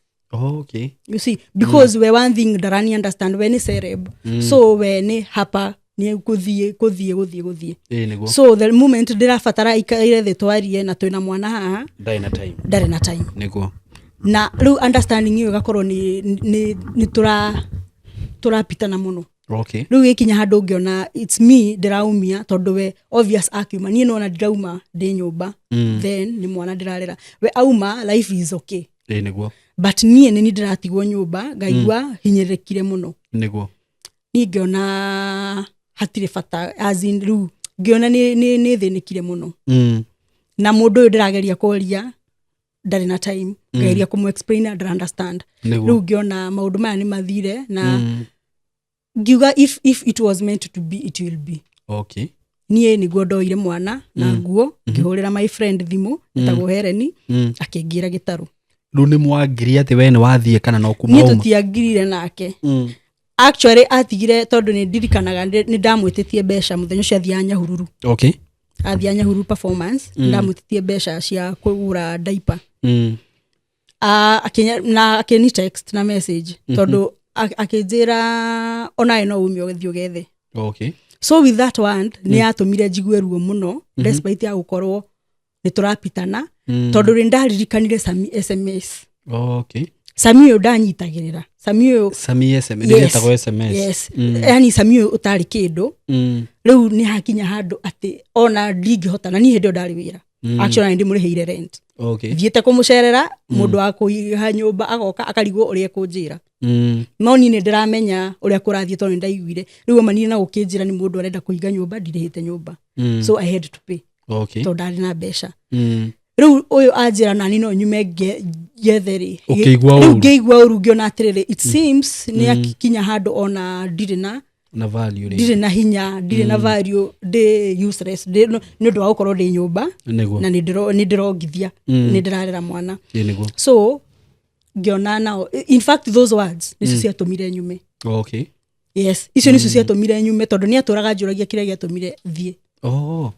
S1: You see, because we one thing ndarani understand, we nĩ celeb, so we nĩ hapa nĩ gũthiĩ gũthiĩ gũthiĩ gũthiĩ.
S2: Ĩ, nĩguo.
S1: So the moment ndĩrabatara ikaire thĩ twarie na twĩna mwana haha,
S2: Ndarĩ na time.
S1: Ndarĩ na time. Na rĩu understanding ĩyo ĩgakorwo nĩ tũrapitana mũno. Rĩu gĩkinya handũ ngĩona it's me ndĩraumia tondũ we obvious akiuma niĩ nona ndirauma ndĩ nyũmba, then nĩ mwana ndĩrarera, we auma life is okay.
S2: Ĩ, nĩguo.
S1: But niĩ nĩ niĩ ndĩratigwo nyũmba ngaigua hinyĩrĩrĩkire mũno. Niĩ ngĩona hatirĩ bata, as in rĩu ngĩona nĩ thĩnĩkire mũno. Na mũndũ ũyũ ndĩrageria kũria ndarĩ na time, ngageria kũmũ explain ndara understand. Rĩu ngĩona maũndũ maya nĩ mathire na ngiuga if it was meant to be, it will be. Niĩ nĩguo ndoire mwana na nguo, ngĩhũrĩra my friend thimũ etagwo Hereni, akĩngĩra gĩtarũ.
S2: Rĩu nĩ mwangiri atĩ we nĩ wathiĩ kana no kuma
S1: Niĩ
S2: uma?
S1: Tũtiangirire nake. Actually atigire tondũ nĩ ndirikanaga nĩ ndamwĩtĩtie mbeca mũthenya ũcio athiaga Nyahururu. Athiaga Nyahururu performance, nĩ ndamwĩtĩtie mbeca cia kũgũra diaper. Ah, na akĩni text na message tondũ akĩnjĩra onawe no ume ũgĩthiĩ ũgethe. So with that one nĩ yatũmire njigue ruo mũno despite ya gũkorwo nĩ tũrapitana, tondũ rĩ ndaririkanire Sami SMS. Sami ũyũ ndanyitagĩrĩra, Sami ũyũ.
S2: Sami SMS.
S1: Yes.
S2: Nĩgetagwo SMS.
S1: Yes. Yani Sami ũyũ ũtarĩ kĩndũ. Rĩu nĩ hakinya handũ atĩ ona ndingĩhota, na niĩ hĩndĩ ĩyo ndarĩ wĩra. Actually nĩ ndĩmũrĩhĩire rent. Thiĩte kũmũcerera, mũndũ wa kũiha nyũmba agoka akarigwo ũrĩa ekũnjĩra. No niĩ nĩ ndĩramenya ũrĩa kũrathiĩ tondũ nĩ ndaiguire rĩu oma niĩ na gũkĩnjĩra nĩ mũndũ arenda kũhinga nyũmba, ndirĩhĩte nyũmba. So I had to pay.
S2: Okay.
S1: Tondũ ndarĩ na mbeca. Rĩu ũyũ anjĩra nani no nyume ngethe rĩ.
S2: Ũkĩigua
S1: Rĩu
S2: ũru.
S1: Ngĩigua ũru, ngĩona atĩrĩrĩ, it seems nĩ akinya handũ ona ndirĩ na
S2: Na value rĩ.
S1: Ndirĩ na hinya, ndirĩ na value, ndĩ useless, nĩ ũndũ wa gũkorwo ndĩ nyũmba.
S2: Nĩguo.
S1: Na nĩ ndĩrongithia, nĩ ndĩrarera mwana.
S2: Ĩ nĩguo.
S1: So ngĩona nao, in fact those words nĩcio ciatũmire nyume. Yes, icio nĩcio ciatũmire nyume, tondũ nĩ atũraga njũragia kĩrĩa gĩatũmire thiĩ.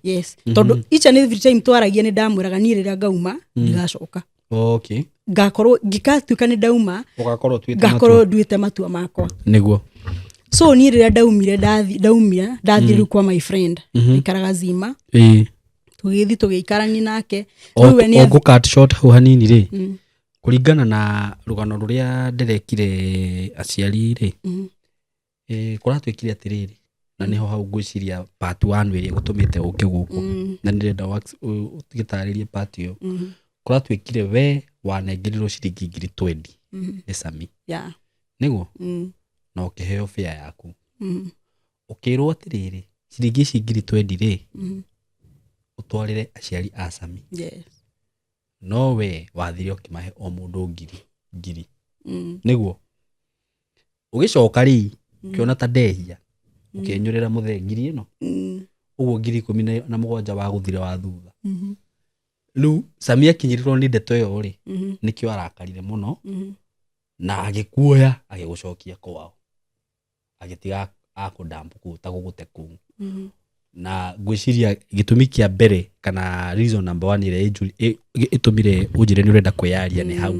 S1: Yes, tondũ each and every time twaragia nĩ ndamwĩraga niĩ rĩrĩa ngauma ndigacoka. Ngakorwo ngĩkatuĩka nĩ ndauma,
S2: Ũgakorwo ũtuĩte
S1: ngakorwo nduĩte matua makwa.
S2: Nĩguo.
S1: So niĩ rĩrĩa ndaumire, ndaumire ndathiĩ rĩu kwa my friend ikaraga Zima. Tũgĩthiĩ tũgĩikarani nake. Rĩu we nĩ
S2: O ngũ cut short hau hanini rĩ, kũringana na rũgano rũrĩa ndĩrekire aciari rĩ, kũratuĩkire atĩrĩrĩ, na nĩho hau ngwĩciria part one ĩrĩa ĩgũtũmĩte ũke gũkũ, na nĩndĩrenda ũgĩtarĩrie part ĩyo. Kũratuĩkire we wanengerirwo ciringi 20,000 nĩ Sami. Nĩguo? Na ũkĩheo fare yaku. Ũkĩrwo atĩrĩrĩ, ciringi ici 20,000 rĩ, ũtwarĩre aciari a Sami. No we wathire ũkĩmahe o mũndũ ngiri ngiri. Nĩguo? Ũgĩcoka rĩ, ũkĩona ta ndehia, ũkĩnyũrĩra mũthee ngiri ĩno. Ũguo 17,000 wagũthire wa thutha. Rĩu Sami akinyĩrĩrwo nĩ ndeto ĩyo rĩ, nĩkĩo arakarire mũno na agĩkuoya agĩgũcokia kwao, agĩtiga akũdamp kũu ta gũgũte kũu. Na ngwĩciria gĩtũmi kĩa mbere kana reason number one ĩrĩa ĩtũmire ũnjĩre nĩ ũrenda kwĩyaria nĩ hau.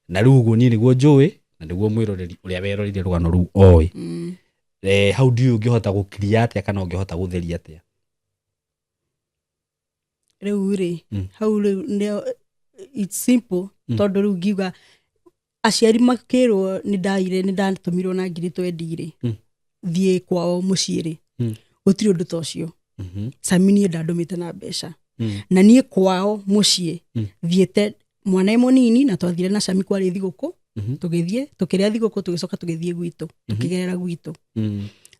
S2: Na rĩu ũguo niĩ nĩguo njũĩ na nĩguo mwĩroreri ũrĩa werorire rũgano rũu oĩ. Hau ndiũĩ ũngĩhota gũkiria atĩa kana ũngĩhota gũtheria atĩa.
S1: Rĩu rĩ, hau rĩu it's simple, tondũ rĩu ngiuga aciari makĩrwo nĩ ndaire, nĩ ndatũmirwo na 20,000 rĩ, thiĩ kwao mũciĩ rĩ, gũtirĩ ũndũ ta ũcio. Sami niĩ ndandũmĩte na mbeca. Na niĩ kwao mũciĩ thiĩte mwana e mũnini, na twathire na Sami kwarĩ thigũkũ. Tũgĩthiĩ tũkĩrĩa thigũkũ, tũgĩcoka tũgĩthiĩ gwitũ, tũkĩgerera gwitũ.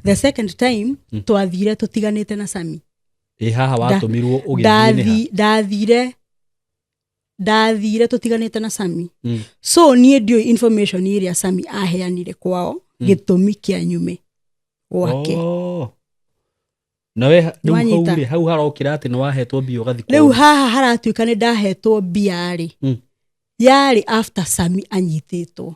S1: The second time twathire tũtiganĩte na Sami.
S2: Ĩ haha watũmirwo ũgĩthiĩ nĩ ha?
S1: Ndathire tũtiganĩte na Sami. So niĩ ndiũĩ information ĩrĩa Sami aheanire kwao gĩtũmi kĩa nyume gwake.
S2: Oh. Na we rĩu hau
S1: Nĩwanyita?
S2: rĩ, hau harokĩra atĩ nĩ wahetwo mbia ũgathiĩ
S1: Rĩu
S2: kwao.
S1: haha haratuĩka nĩ ndahetwo mbia rĩ, yarĩ after Sami anyitĩtwo.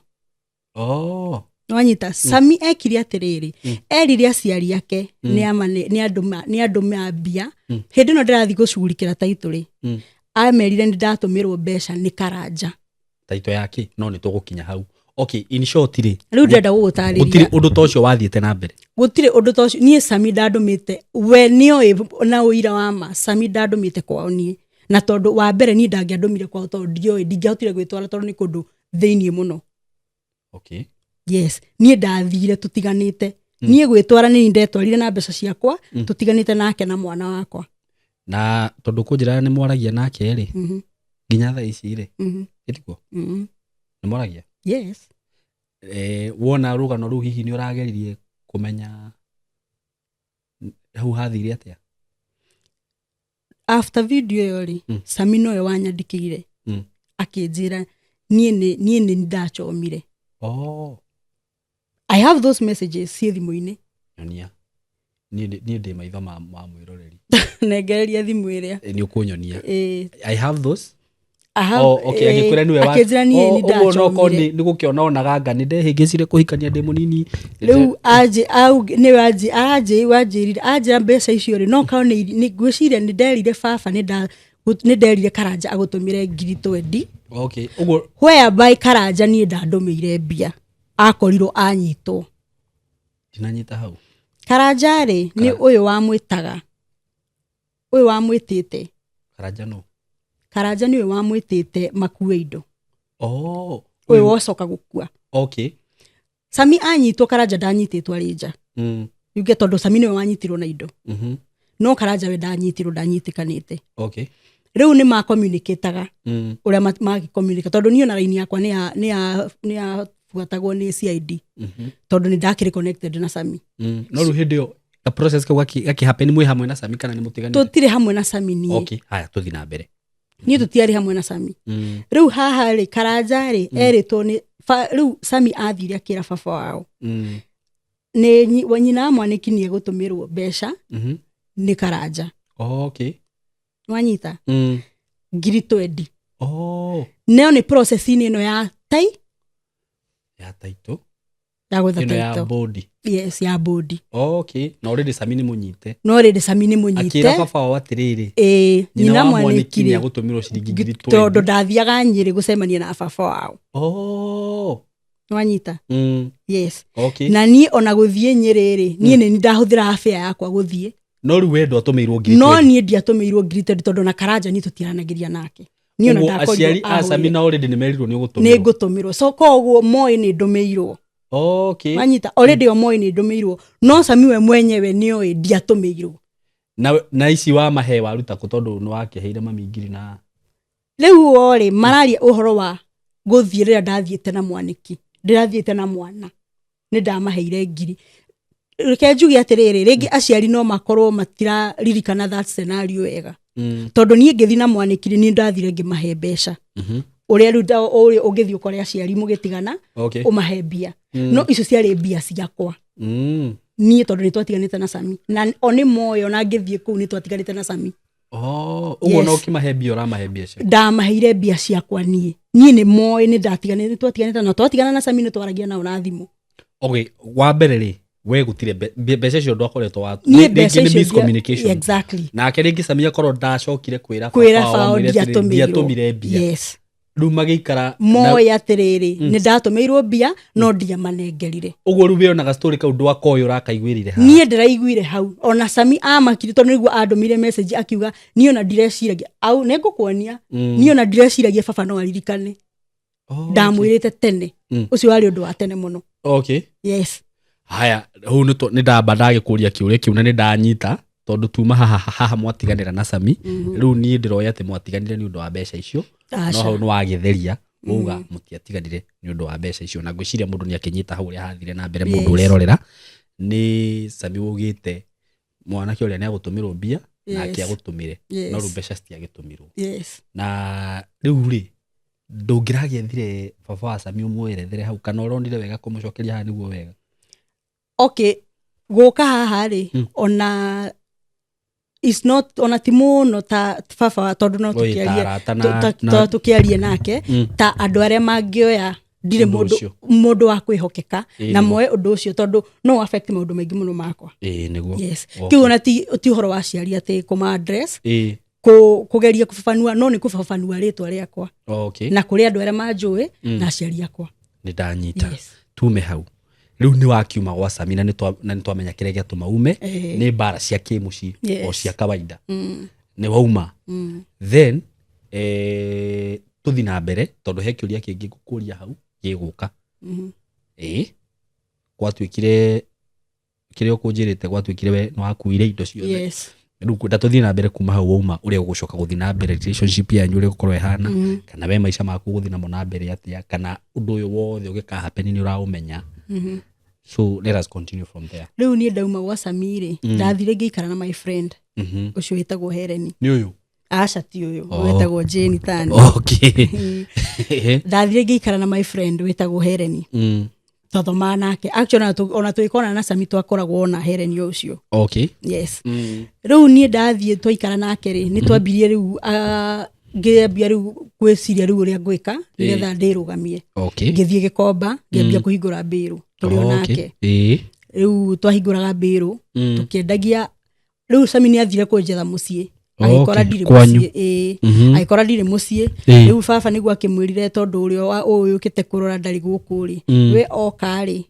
S1: Nĩwanyita? Sami ekire atĩrĩrĩ, erire aciari ake nĩ andũma mbia. Hĩndĩ ĩno ndĩrathiĩ gũcugurikĩra taitũ rĩ, amerire nĩ ndatũmĩrwo mbeca nĩ Karanja.
S2: Taito yake no nĩ tũgũkinya hau. Okay, in short rĩ,
S1: Rĩu ndĩrenda
S2: gũtirĩ
S1: gũgũtarĩria.
S2: ũndũ ta ũcio wathiĩte na mbere.
S1: Gũtirĩ ũndũ ta ũcio. Niĩ Sami ndandũmĩte, we nĩoĩ na ũira wa ma, Sami ndandũmĩte kwao niĩ. Na tondũ wa mbere niĩ ndangĩandũmire kwao tondũ ndioĩ, ndingĩahotire gwĩtwara tondũ nĩ kũndũ thĩiniĩ mũno. Yes, niĩ ndathire tũtiganĩte. Niĩ gwĩtwara nĩ ndetwarire na mbeca ciakwa, tũtiganĩte nake na mwana wakwa.
S2: Na tondũ kũnjĩra nĩ mwaragia nake rĩ, nginya thaa ici rĩ, ĩtiguo?
S1: Mhm.
S2: Nĩ mwaragia?
S1: Yes.
S2: Wona rũgano rũu hihi nĩ ũrageririe kũmenya hau hathire atĩa?
S1: After video ĩyo rĩ, Sami nowe wanyandĩkĩire, akĩnjĩra niĩ nĩ ndachomire. I have those messages ciĩ thimũ-inĩ.
S2: Nyonia. Niĩ ndĩ maitho ma mwĩroreri.
S1: Nengereria thimũ ĩrĩa.
S2: Nĩ ũkũnyonia.
S1: Ĩĩ.
S2: I have those.
S1: I have,
S2: Oh, okay, agĩkwĩra nĩwe
S1: akĩnjĩra niĩ
S2: Oh,
S1: nĩ
S2: ũguo no korwo
S1: ndachomire.
S2: nĩ gũkĩona onaga anga nĩ ndehĩngĩcire kũhikania ndĩ mũnini.
S1: Rĩu anjĩ au nĩwe anjĩ aranjĩ wanjĩrire anjĩra mbeca icio rĩ, no korwo nĩ ngwĩciria nĩ nderire baba nĩ nderire Karanja agũtũmĩre 20,000.
S2: Okay, ũguo
S1: Whereby Karanja niĩ ndandũmĩire mbia akorirwo anyitwo.
S2: Ndinanyita hau.
S1: Karanja rĩ, nĩ ũyũ wamwĩtaga, ũyũ wamwĩtĩte.
S2: Karanja no.
S1: Karanja nĩ ũyũ wamwĩtĩte makue indo. Ũyũ wocoka gũkua. Sami anyitwo, Karanja ndanyitĩtwo, arĩ nja. Yuge tondũ Sami nĩwe wanyitirwo na indo, no Karanja we ndanyitirwo, ndanyitĩkanĩte. Rĩu nĩ makomunicataga ũrĩa magĩcommunicate, tondũ niĩ ona raini yakwa nĩ yabuatagwo nĩ CID, tondũ nĩ ndakĩrĩ connected na Sami.
S2: No rĩu hĩndĩ ĩyo Ka process kau gaki happen mwĩ hamwe na Sami kana nĩ mũtiganĩte?
S1: Tũtirĩ hamwe na Sami niĩ.
S2: Okay, haya, tũthi na mbere.
S1: Niĩ tũtiarĩ hamwe na Sami. Rĩu haha rĩ, Karanja rĩ, erĩtwo nĩ rĩu Sami athire akĩra baba wao nĩ nyina wa mwanĩki nĩ egũtũmĩrwo mbeca nĩ Karanja.
S2: Okay.
S1: Nwanyita 20,000.
S2: Oh.
S1: Neo nĩ process-inĩ ĩno ya tai
S2: Ya taito.
S1: Ya gwetha
S2: Ĩno ya
S1: title.
S2: body.
S1: Yes, ya body.
S2: Okay, na already Sami nĩ mũnyite.
S1: No rĩndĩ Sami nĩ
S2: Akĩra
S1: mũnyite.
S2: baba wao atĩrĩrĩ,
S1: Ĩĩ,
S2: nyina
S1: nyina
S2: wa mwanĩki
S1: mwanĩki
S2: nĩ
S1: rĩ,
S2: agũtũmĩrwo ciringi ngiri
S1: tondũ
S2: 20.
S1: ndathiaga Nyĩrĩ gũcemania na baba wao.
S2: Oh.
S1: Nwanyita. Yes.
S2: Okay.
S1: Na niĩ ona gũthiĩ Nyĩrĩ rĩ, niĩ nĩ ndahũthĩra fare yakwa gũthiĩ.
S2: No rĩu we ndwatũmĩirwo ngiri
S1: No
S2: 20.
S1: niĩ ndiatũmĩirwo 20,000 tondũ na Karanja niĩ tũtiaranagĩria nake. Niĩ ona
S2: Ũguo
S1: ndakorirwo
S2: aciari a Sami
S1: ahũrire.
S2: na already nĩ merirwo nĩ
S1: Nĩ
S2: ũgũtũmĩrwo.
S1: ngũtũmĩrwo, so koguo moĩ nĩ ndũmĩirwo.
S2: Okay.
S1: Wanyita, already o moĩ nĩ ndũmĩirwo, no Sami we mwenyewe nĩoĩ ndiatũmĩirwo.
S2: Na ici wa mahe waruta kũ, tondũ nĩ wakĩheire mami ngiri na
S1: Rĩu orĩ mararia ũhoro wa gũthiĩ rĩrĩa ndathiĩte na mwanĩki, ndĩrathiĩte na mwana, nĩ ndamaheire ngiri. Reke njuge atĩrĩrĩ, rĩngĩ aciari no makorwo matiraririkana that scenario wega, tondũ niĩ ngĩthiĩ na mwanĩki rĩ, niĩ ndathire ngĩmahe mbeca ũrĩa rĩu ũrĩa ũngĩthiĩ ũkore aciari mũgĩtigana, ũmahe mbia. No icio ciarĩ mbia ciakwa niĩ, tondũ nĩ twatiganĩte na Sami, na o nĩ moĩ ona ngĩthiĩ kũu nĩ twatiganĩte na Sami.
S2: Oh, ũguo
S1: Yes.
S2: no ũkĩmahe mbia ũramahe mbia ciaku.
S1: Ndamaheire mbia ciakwa niĩ. Niĩ nĩ moĩ nĩ ndatiganĩte, nĩ twatiganĩte, na twatigana na Sami nĩ twaragia nao na thimũ.
S2: Okay, wa mbere rĩ, we gũtirĩ mbeca icio ndwakoretwo wa
S1: Niĩ mbeca
S2: rĩngĩ nĩ
S1: icio
S2: miscommunication.
S1: Exactly.
S2: Nake rĩngĩ Sami akorwo ndacokire kwĩra
S1: kwĩra
S2: baba wao
S1: bao
S2: amwĩre atĩrĩrĩ,
S1: ndiatũmĩirwo.
S2: ndiatũmire mbia.
S1: Yes.
S2: Rĩu magĩikara
S1: Moĩ atĩrĩrĩ, nĩ ndatũmĩirwo mbia no ndiamanengerire.
S2: Ũguo rĩu wĩonaga story kau ndwakoĩ ũrakaiguĩrire haha.
S1: Niĩ ndĩraiguire hau ona Sami amakire, tondũ nĩguo andũmĩire message akiuga niĩ ona ndireciragia au nĩ ngũkuonia, niĩ ona ndireciragia baba no aririkane.
S2: Oh,
S1: Ndamwĩrĩte tene. Ũcio warĩ ũndũ wa tene mũno.
S2: Okay.
S1: Yes.
S2: Haya, hau nĩ ndamba ndagĩkũria kĩũria kĩu na nĩ ndanyita, tondũ tuma haha haha mwatiganĩra na Sami. Rĩu niĩ ndĩroya atĩ mwatiganire nĩ ũndũ wa mbeca icio, no
S1: Aca.
S2: hau nĩ wagĩtheria wauga mũtiatiganire nĩ ũndũ wa mbeca icio, na ngwĩciria mũndũ nĩ akĩnyita hau ũrĩa hathire na mbere. Mũndũ ũrerorera, nĩ Sami waugĩte mwanake ũrĩa nĩ agũtũmĩrwo mbia nake agũtũmĩre, no rĩu mbeca citiagĩtũmirwo. Na rĩu rĩ, ndũngĩragĩethire baba wa Sami ũmwerethere hau, kana ũronire wega kũmũcokeria haha nĩguo wega?
S1: Okay, gũka haha rĩ, ona is not, ona ti mũno ta baba wa, tondũ no
S2: Oi, ta
S1: tũkĩarie
S2: arata
S1: to tũkĩarie nake ta andũ arĩa mangĩoya ndirĩ
S2: Ũndũ
S1: mũndũ
S2: ũcio.
S1: Mũndũ wa kwĩhokeka
S2: Ĩĩ,
S1: na
S2: nĩguo.
S1: moe ũndũ ũcio, tondũ no affect maũndũ maingĩ mũno makwa.
S2: Ĩĩ, nĩguo.
S1: Yes.
S2: Okay.
S1: Kĩu ona ti ũhoro wa aciari atĩ kũma address, kũgeria kũbabanua, no nĩ kũbabanua rĩtwa rĩakwa na kũrĩ andũ arĩa manjũĩ na aciari akwa.
S2: Nĩ ndanyita.
S1: Yes.
S2: Tume hau rĩu nĩ wakiuma gwa Sami na nĩ twamenya kĩrĩa gĩatũma ume nĩ mbara cia kĩmũciĩ o cia kawaida. Nĩ wauma, then tũthi na mbere, tondũ he kĩũria kĩngĩ ngũkũria hau gĩgũka. Ĩĩ, gwatuĩkire kĩrĩa ũkũnjĩrĩte, gwatuĩkire we nĩ wakuire indo ciothe.
S1: Yes.
S2: Rĩu ngwenda tũthiĩ na mbere kuma hau wauma, ũrĩa ũgũcoka gũthiĩ na mbere, relationship yanyu ũrĩa ũgũkorwo ĩhana, kana we maica maku ũgũthiĩ namo na mbere atĩa, kana ũndũ ũyũ wothe ũgĩka happen nĩ ũraũmenya. So let us continue from there.
S1: Rĩu niĩ ndauma gwa Sami rĩ, ndathire ngĩikara na my friend ũcio wĩtagwo Hereni.
S2: Nĩ ũyũ?
S1: Aca, ti ũyũ.
S2: Oh.
S1: Wĩtagwo Jane Tani.
S2: Okay.
S1: Ndathire ngĩikara na my friend wĩtagwo Hereni. Twathomaga nake actually, ona tũgĩkorana na Sami twakoragwo na Hereni ũcio. Yes. Rĩu niĩ ndathiĩ twaikara nake rĩ, nĩ twambirie rĩu, ngĩambia rĩu gwĩciria rĩu ũrĩa ngwĩka nĩgetha ndĩrũgamie. Ngĩthiĩ Gĩkomba, ngĩambia kũhingũra mbĩrũ tũrĩ o nake. Rĩu twahingũraga mbĩrũ tũkĩendagia. Rĩu Sami nĩ athire kũnjetha mũciĩ, agĩkora ndirĩ
S2: Kwanyu.
S1: mũciĩ, ĩĩ. Agĩkora ndirĩ mũciĩ. Rĩu baba nĩguo akĩmwĩrire, tondũ ũrĩa ũyũ ũkĩte kũrora ndarĩ gũkũ rĩ, we oka rĩ,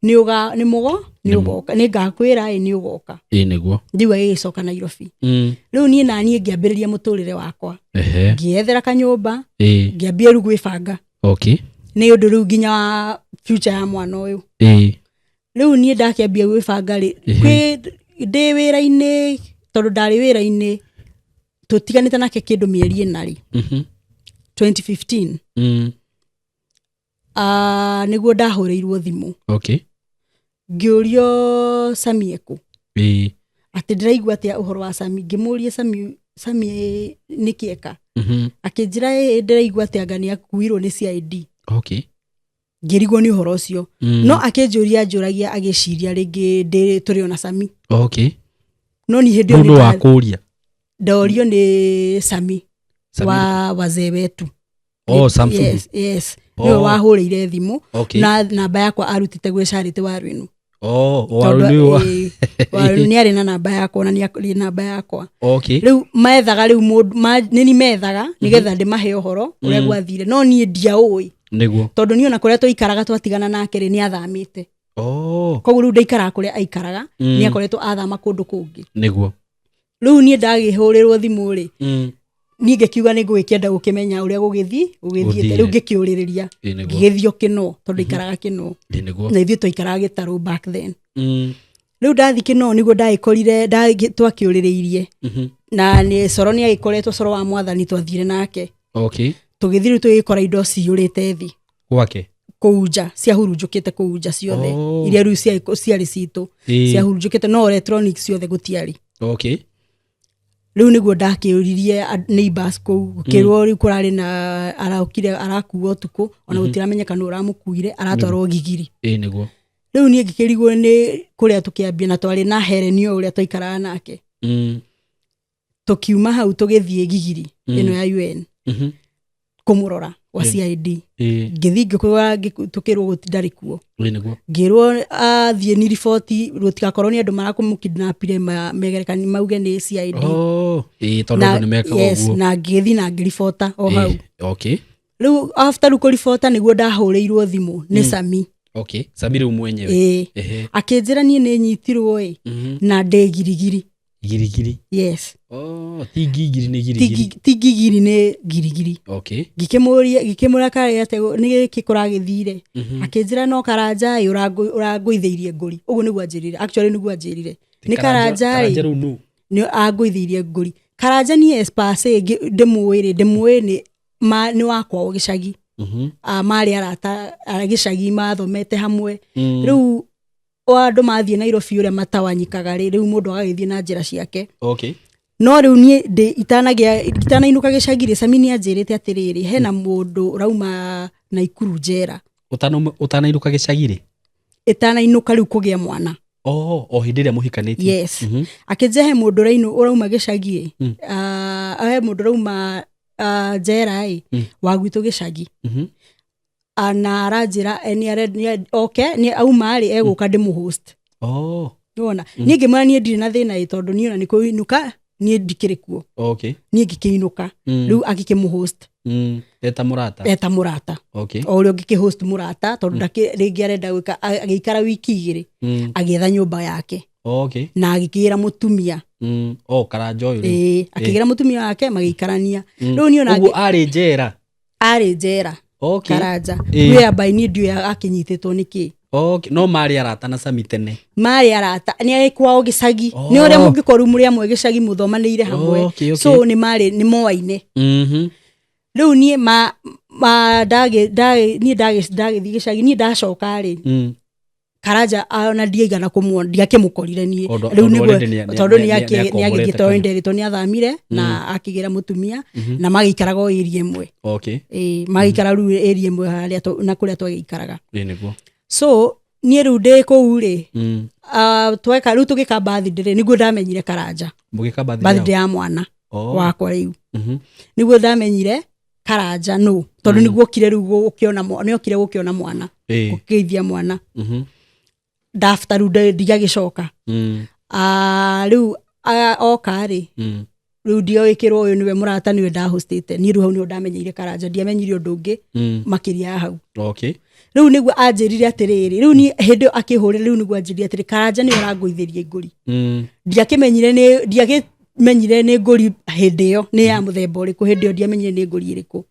S1: nĩ ũga nĩ mũgo nĩ ũgoka, nĩ ngakwĩra ĩ nĩ ũgoka.
S2: Ĩĩ, nĩguo.
S1: Rĩu agĩgĩcoka Nairobi. Rĩu niĩ naniĩ ngĩambĩrĩria mũtũrĩre wakwa. Ngĩethera kanyũmba. Ngĩambia rĩu gwĩbanga nĩ ũndũ rĩu nginya wa future ya mwana ũyũ. Rĩu niĩ ndakĩambia gwĩbanga rĩ, ndĩ wĩra-inĩ, tondũ ndarĩ wĩra-inĩ, tũtiganĩte nake kĩndũ mĩeri 4 rĩ, 2015. Nĩguo ndahũrĩirwo thimũ ngĩũrio Sami ekũ.
S2: Ĩĩ.
S1: Atĩ ndĩraigua atĩa ũhoro wa Sami. Ngĩmũria Sami, Sami nĩkĩ eka? Akĩnjĩra ĩ ndĩraigua atĩ anga nĩ akuirwo nĩ CID.
S2: Okay.
S1: Ngĩrigwo nĩ ũhoro ũcio. No akĩnjũria njũragia agĩciria rĩngĩ ndĩ tũrĩ ona Sami.
S2: Okay.
S1: No niĩ hĩndĩ ĩyo
S2: Mũndũ
S1: nĩ
S2: wa kũria.
S1: ndorio nĩ Sami
S2: Sami.
S1: wa wazee wetu.
S2: Oh, Samsung.
S1: Yes. Nĩwe
S2: Oh.
S1: wahũrĩire thimũ.
S2: Okay.
S1: Na namba yakwa arutĩte gwĩ Charity Waruinu.
S2: Oh,
S1: Tondũ,
S2: Waru wa.
S1: Waru nĩ arĩ na namba yakwa na nĩ arĩ namba yakwa.
S2: Okay.
S1: Rĩu methaga rĩu mũndũ nĩ ni methaga nĩgetha ndĩmahe ũhoro ũrĩa gwathire, no niĩ ndiaũĩ.
S2: Nĩguo.
S1: Tondũ niĩ ona kũrĩa twaikaraga twatigana nake rĩ, nĩ athamĩte.
S2: Oh.
S1: Koguo rĩu ndaikaraga kũrĩa aikaraga, nĩ akoretwo athama kũndũ kũngĩ.
S2: Nĩguo.
S1: Rĩu niĩ ndagĩhũrĩrwo thimũ rĩ, niĩ ngĩkiuga nĩ ngũgĩkĩenda gũkĩmenya ũrĩa gũgĩthiĩte.
S2: Gũthire.
S1: Rĩu ngĩkĩũrĩrĩria.
S2: Ĩĩ, nĩguo.
S1: Ngĩgĩthiĩ o Kĩno tondũ ndaikaraga Kĩno.
S2: Ĩĩ, nĩguo.
S1: Na ithuĩ twaikaraga Gĩtarũ back then. Rĩu ndathi Kĩno nĩguo ndagĩkorire twakĩũrĩrĩirie. Na nĩ coro nĩ agĩkoretwo coro wa mwathani twathire nake.
S2: Okay.
S1: Tũgĩthiĩ rĩu tũgĩkora indo ciyũrĩte thĩ.
S2: Gwake.
S1: Kũu nja, ciahurunjũkĩte kũu nja ciothe.
S2: Oh.
S1: Iria rĩu ciarĩ citũ.
S2: Ĩĩ.
S1: Ciahurunjũkĩte no electronics ciothe gũtiarĩ.
S2: Okay.
S1: Rĩu nĩguo ndakĩũririe neighbors kũu, gũkĩrwo rĩu kũrarĩ na araũkire arakuo ũtukũ, ona gũtiramenyeka nũ ũramũkuire, aratwarwo Gigiri.
S2: Ĩĩ, nĩguo.
S1: Rĩu niĩ ngĩkĩrigwo nĩ kũrĩa tũkĩambia, na twarĩ na Helen o ũrĩa twaikaraga nake. Tũkiuma hau tũgĩthiĩ Gigiri ĩno ya UN kũmũrora gwa CID.
S2: Ĩĩ.
S1: Ngĩthiĩ ngĩkora tũkĩrwo ndarĩ kuo.
S2: Ĩĩ, nĩguo.
S1: Ngĩrwo athiĩ ni riboti rũtigakorwo nĩ andũ marakũmũkidnapire megerekani mauge nĩ CID.
S2: Oh. Ĩĩ, tondũ
S1: Na,
S2: andũ nĩmekaga
S1: yes,
S2: ũguo.
S1: na ngĩthiĩ na ngĩribota o hau.
S2: Ĩĩ. Okay.
S1: Rĩu after rĩu kũribota nĩguo ndahũrĩirwo thimũ nĩ Sami.
S2: Okay. Sami rĩu mwenyewe.
S1: Ĩĩ.
S2: Ehe.
S1: Akĩnjĩra niĩ nĩ nyitirwo ĩ na ndĩ Girigiri.
S2: Girigiri.
S1: Yes.
S2: Oh, ti ngigiri nĩ girigiri.
S1: Ti Ngigiri nĩ Girigiri.
S2: Okay.
S1: Ngĩkĩmũria ngĩkĩmũra karĩ atĩ nĩ gĩkĩ kũragĩthire. Akĩnjĩra no Karanja ĩ ũrangũithĩirie ngũri. Ũguo nĩguo anjĩrire. Actually nĩguo anjĩrire. Nĩ Karanja ĩ
S2: Karanja rĩu nũ?
S1: nĩ angũithĩirie ngũri. Karanja niĩ as per se ndĩmũĩ rĩ, ndĩmũĩ nĩ nĩ wakwa o gĩcagi. Marĩ arata a gĩcagi mathomete hamwe. Rĩu o andũ mathiĩ Nairobi ũrĩa matawanyikaga rĩ, rĩu mũndũ agagĩthiĩ na njĩra ciake.
S2: Okay.
S1: No rĩu niĩ ndĩ itanainũka gĩcagi rĩ, Sami nĩ anjĩrĩte atĩrĩrĩ, hena mũndũ ũrauma Naikuru njera.
S2: Ũtanainũka gĩcagi rĩ?
S1: Ĩtanainũka rĩu kũgĩa mwana.
S2: Oh, o hĩndĩ ĩrĩa mũhikanĩtie.
S1: Yes. Akĩnjĩra he mũndũ ũrauma gĩcagi ĩ. He mũndũ ũrauma njera ĩ, wa gwitũ gĩcagi. Na aranjĩra oke nĩ auma rĩ egũka ndĩmũhost.
S2: Oh.
S1: Nĩwona? Niĩ ngĩmwĩra niĩ ndirĩ na thĩna ĩ, tondũ niĩ ona nĩ kũinũka niĩ ndikĩrĩ kuo.
S2: Okay.
S1: Niĩ ngĩkĩinũka. Rĩu agĩkĩmũhost.
S2: Eta mũrata.
S1: Eta mũrata.
S2: Okay.
S1: O ũrĩa ũngĩkĩhost mũrata tondũ rĩngĩ arenda gwĩka, agĩikara wiki igĩrĩ. Agĩetha nyũmba yake.
S2: Okay.
S1: Na agĩkĩgĩra mũtumia.
S2: Oh, Karanja ũyũ rĩu.
S1: Ĩĩ, akĩgĩra mũtumia wake magĩikarania. Rĩu niĩ ona
S2: Ũguo arĩ njera.
S1: Arĩ njera.
S2: Okay.
S1: Karanja.
S2: Ĩĩ.
S1: Whereby niĩ ndiũĩ akĩnyitĩtwo nĩkĩ.
S2: Okay. No marĩ arata na Sami tene.
S1: Marĩ arata, nĩ arĩ kwao gĩcagi. Nĩ ũrĩa mũngĩkorwo mũrĩ amwe gĩcagi mũthomanĩire hamwe.
S2: Okay, okay.
S1: So nĩ marĩ, nĩ moaine. Rĩu niĩ ma, ma, ndagĩ, ndagĩ, niĩ ndagĩ, ndagĩthiĩ gĩcagi, niĩ ndacoka rĩ. Karanja ona ndiaigana kũmuona, ndiakĩmũkorire niĩ.
S2: Tondũ
S1: Rĩu
S2: tondũ
S1: nĩguo
S2: already
S1: tondũ
S2: nĩ
S1: nĩ agĩthiĩ
S2: akomborete
S1: tondũ
S2: kanya.
S1: nderĩtwo nĩ athamire na akĩgĩra mũtumia na magĩikaraga o area ĩmwe.
S2: Okay.
S1: Ĩĩ, magĩikara rĩu area ĩmwe harĩa na kũrĩa twagĩikaraga.
S2: Ĩĩ, nĩguo.
S1: So niĩ rĩu ndĩ kũu rĩ, tweka rĩu tũgĩka birthday rĩ, nĩguo ndamenyire Karanja.
S2: Mũgĩka birthday
S1: Birthday
S2: yao?
S1: ya mwana
S2: Oh.
S1: wakwa rĩu. Nĩguo ndamenyire Karanja nũ, tondũ nĩguo okire rĩu gũkĩona nĩ okire gũkĩona mwana.
S2: Ĩĩ.
S1: Gũkĩgeithia mwana. Ndafter rĩu ndigagĩcoka. Rĩu, oka rĩ, rĩu ndioĩkĩrwo ũyũ nĩwe mũrata, nĩwe ndahostĩte. Niĩ rĩu hau nĩho ndamenyeire Karanja, ndiamenyire ũndũ ũngĩ makĩria ya hau.
S2: Okay.
S1: Rĩu nĩguo anjĩrire atĩrĩrĩ, rĩu niĩ hĩndĩ ĩyo akĩhũrĩra, rĩu nĩguo anjĩrire atĩrĩ, Karanja nĩwe ũrangũithĩria ngũri. Ndiakĩmenyire nĩ, ndiakĩmenyire nĩ ngũri hĩndĩ ĩyo, nĩ ya mũthemba ũrĩkũ, hĩndĩ ĩyo ndiamenyire nĩ ngũri ĩrĩkũ.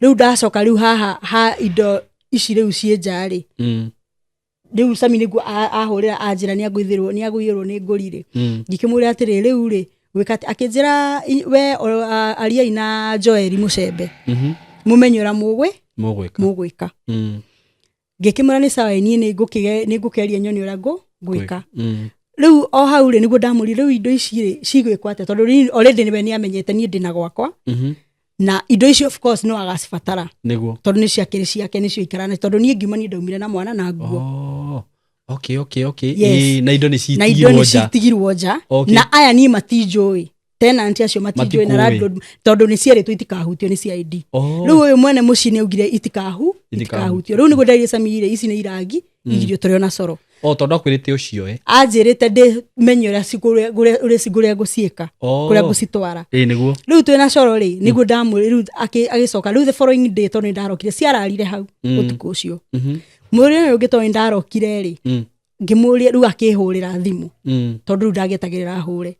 S1: Rĩu ndacoka rĩu haha ha indo ici rĩu ciĩ nja rĩ, rĩu Sami nĩguo ahũrĩra anjĩra nĩ agũithĩrwo nĩ ngũri rĩ. Ngĩkĩmwĩra atĩrĩ, rĩu rĩ, gwĩka atĩ, akĩnjĩra, we, ariai na Joel Mũcembe. Mũmenye ũrĩa
S2: Mũgwĩka.
S1: mũgwĩka. Ngĩkĩmwĩra nĩ sawa, niĩ nĩ ngũkĩgeria nyone ũrĩa ngwĩka. Rĩu o hau rĩ, nĩguo ndamũrire, rĩu indo ici rĩ cigwĩkwo atĩa? Tondũ rĩu already nĩwe nĩamenyete niĩ ndĩna gwakwa, na indo icio of course no agacibatara, tondũ nĩ ciakĩrĩ ciake, nĩcio ikara nacio, tondũ niĩ ngiuma, niĩ ndaumire na mwana na nguo.
S2: Oh. Okay.
S1: Yes.
S2: Ĩĩ, na indo nĩ
S1: Na indo
S2: citigirwo
S1: nĩ
S2: nja.
S1: citigirwo nja. Na aya niĩ matinjũĩ, tenant acio matinjũĩ na
S2: Matikũĩ.
S1: landlord, tondũ nĩ cierĩtwo itikahutio nĩ CID. Rĩu ũyũ mwene mũciĩ nĩ augire itikahutio. Rĩu nĩguo ndaire Sami rĩ, ici nĩ irangi igirio tũrĩ ona coro.
S2: Oh, tondũ akwĩrĩte ũcio eh.
S1: Anjĩrĩte ndĩmenye ũrĩa kũrĩa ngũciĩka, kũrĩa ngũcitwara.
S2: Ĩĩ, nĩguo.
S1: Rĩu twĩna coro rĩ, nĩguo ndamwĩrire. Rĩu agĩcoka rĩu the following day, tondũ nĩ ndarokire, ciararire hau ũtukũ ũcio. Mũrĩ ũyũ ũngĩ, tondũ nĩ ndarokire rĩ, ngĩmũria rĩu, akĩhũrĩra thimũ, tondũ rĩu ndagĩetagĩrĩra hũre.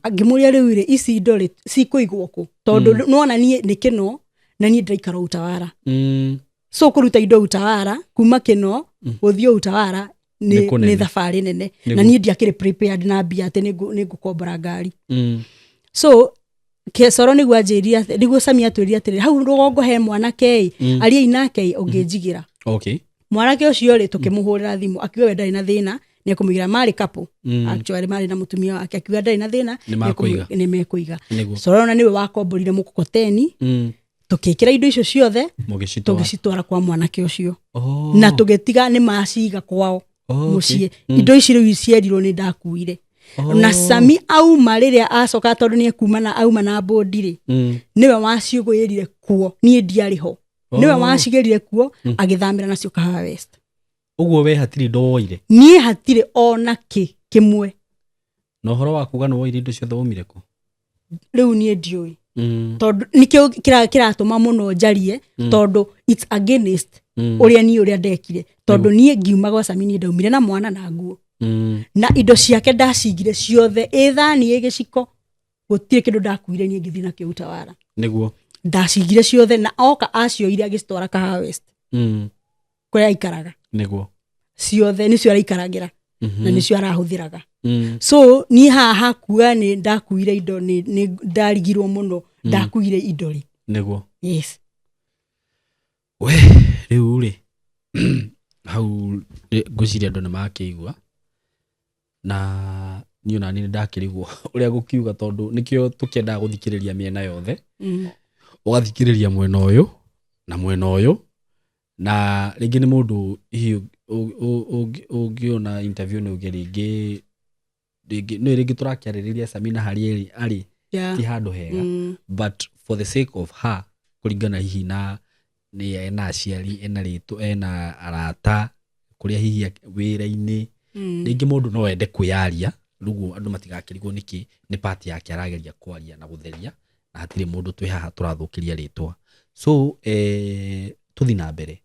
S1: Ngĩmũria rĩu rĩ, ici indo rĩ cikũigwo kũ? Tondũ nona niĩ nĩ kĩno na niĩ ndĩraikara Utawara. So kũruta indo Utawara, kuma kĩno gũthiĩ Utawara
S2: Nĩ
S1: nĩ
S2: kũnene.
S1: nĩ thabarĩ nene. Na niĩ ndiakĩrĩ prepared na mbia atĩ nĩ ngũkombora ngari. So kecoro nĩguo anjĩrire nĩguo Sami atwĩrire atĩrĩrĩ, hau rũgongo he mwanake ĩ, ariai nake ĩ, ũngĩnjigĩra. Mwanake ũcio rĩ, tũkĩmũhũrĩra thimũ, akiuga we ndarĩ na thĩna, nĩ ekũmũigĩra. Marĩ couple actually, marĩ na mũtumia wake. Akiuga ndarĩ na thĩna,
S2: Nĩ makũiga.
S1: nĩ mekũiga. Corona nĩwe wakomborire mũkokoteni, tũkĩkĩra indo icio ciothe,
S2: Mũgĩcitwara.
S1: tũgĩcitwara kwa mwanake ũcio. Na tũgĩtiga nĩ maciga kwao mũciĩ. Indo ici rĩu cierirwo nĩ ndakuire. Na Sami auma, rĩrĩa acoka, tondũ nĩ ekuma na auma na bũndi rĩ, nĩwe waciũgũĩrire kuo, niĩ ndiarĩ ho. Nĩwe wacigĩrire kuo, agĩthamĩra nacio Kahawa West.
S2: Ũguo we hatirĩ indo woire?
S1: Niĩ hatirĩ ona kĩ kĩmwe.
S2: Na ũhoro wa kuga nĩ woire indo ciothe waumire kũ?
S1: Rĩu niĩ ndiũĩ, tondũ nĩkĩo kĩratũma mũno njarie, tondũ it's against ũrĩa niĩ ũrĩa ndekire, tondũ niĩ ngiuma gwa Sami, niĩ ndaumire na mwana na nguo. Na indo ciake ndacigire ciothe, ĩ thani, ĩ gĩciko, gũtirĩ kĩndũ ndakuire niĩ ngĩthiĩ nakĩo Utawara. Ndacigire ciothe, na oka acioire agĩcitwara Kahawa West, kũrĩa aikaraga. Ciothe nĩcio araikaragĩra na nĩcio arahũthĩraga. So niĩ haha hakuga nĩ ndakuire indo, nĩ ndarigirwo mũno ndakuire indo rĩ. Yes.
S2: We rĩu rĩ, hau ngwĩciria andũ nĩ makĩigua, na niĩ ona niĩ nĩ ndakĩrigwo ũrĩa gũkiuga, tondũ nĩkĩo tũkĩendaga gũthikĩrĩria mĩena yothe. Ũgathikĩrĩria mwena ũyũ na mwena ũyũ, na rĩngĩ nĩ mũndũ hihi ũngĩona interview nĩ ũngĩ, rĩngĩ nĩ rĩngĩ tũrakĩarĩrĩria Samina harĩa arĩ ti handũ hega, but for the sake of her, kũringana hihi na nĩ ena aciari, ena rĩtwa, ena arata kũrĩa hihi wĩra-inĩ, rĩngĩ mũndũ no ende kwĩyaria. Rĩu andũ matigakĩrigwo nĩkĩ nĩ part yake arageria kwaria na gũtheria, na hatirĩ mũndũ twĩ haha tũrathũkĩria rĩtwa. So tũthi na mbere.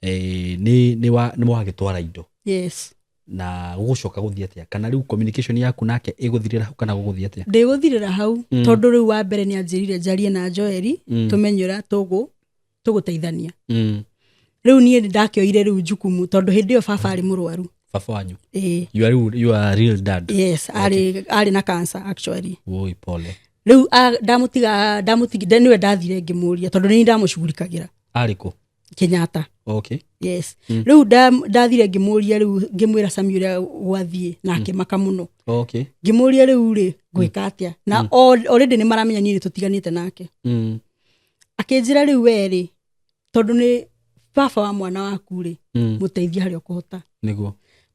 S2: Nĩ wagĩtwara indo?
S1: Yes.
S2: Na gũgũcoka gũthiĩ atĩa? Kana rĩu communication yaku nake ĩgũthirĩra hau, kana gũgũthiĩ atĩa?
S1: Ndĩgũthirĩra hau, tondũ rĩu wa mbere nĩ anjĩrire njarie na Joeri, tũmenye ũrĩa tũgũteithania. Rĩu niĩ nĩ ndakĩoire rĩu jukumu, tondũ hĩndĩ ĩyo baba arĩ mũrwaru.
S2: Baba wanyu?
S1: Ĩĩ.
S2: You are, you are real dad?
S1: Yes, arĩ na cancer actually.
S2: Woi, pole.
S1: Rĩu ndamũtiga, ndamũtiga nĩwe ndathire ngĩmũria, tondũ nĩ ndamũcugurikagĩra.
S2: Arĩ kũ?
S1: Kenyatta. Yes. Rĩu ndathire ngĩmũria, rĩu ngĩmwĩra Sami ũrĩa gwathiĩ, na akĩmaka mũno. Ngĩmũria rĩu rĩ, ngwĩka atĩa? Na already nĩ maramenya niĩ nĩ tũtiganĩte nake. Akĩnjĩra rĩu we rĩ, tondũ nĩ baba wa mwana waku rĩ, mũteithie harĩa ũkũhota.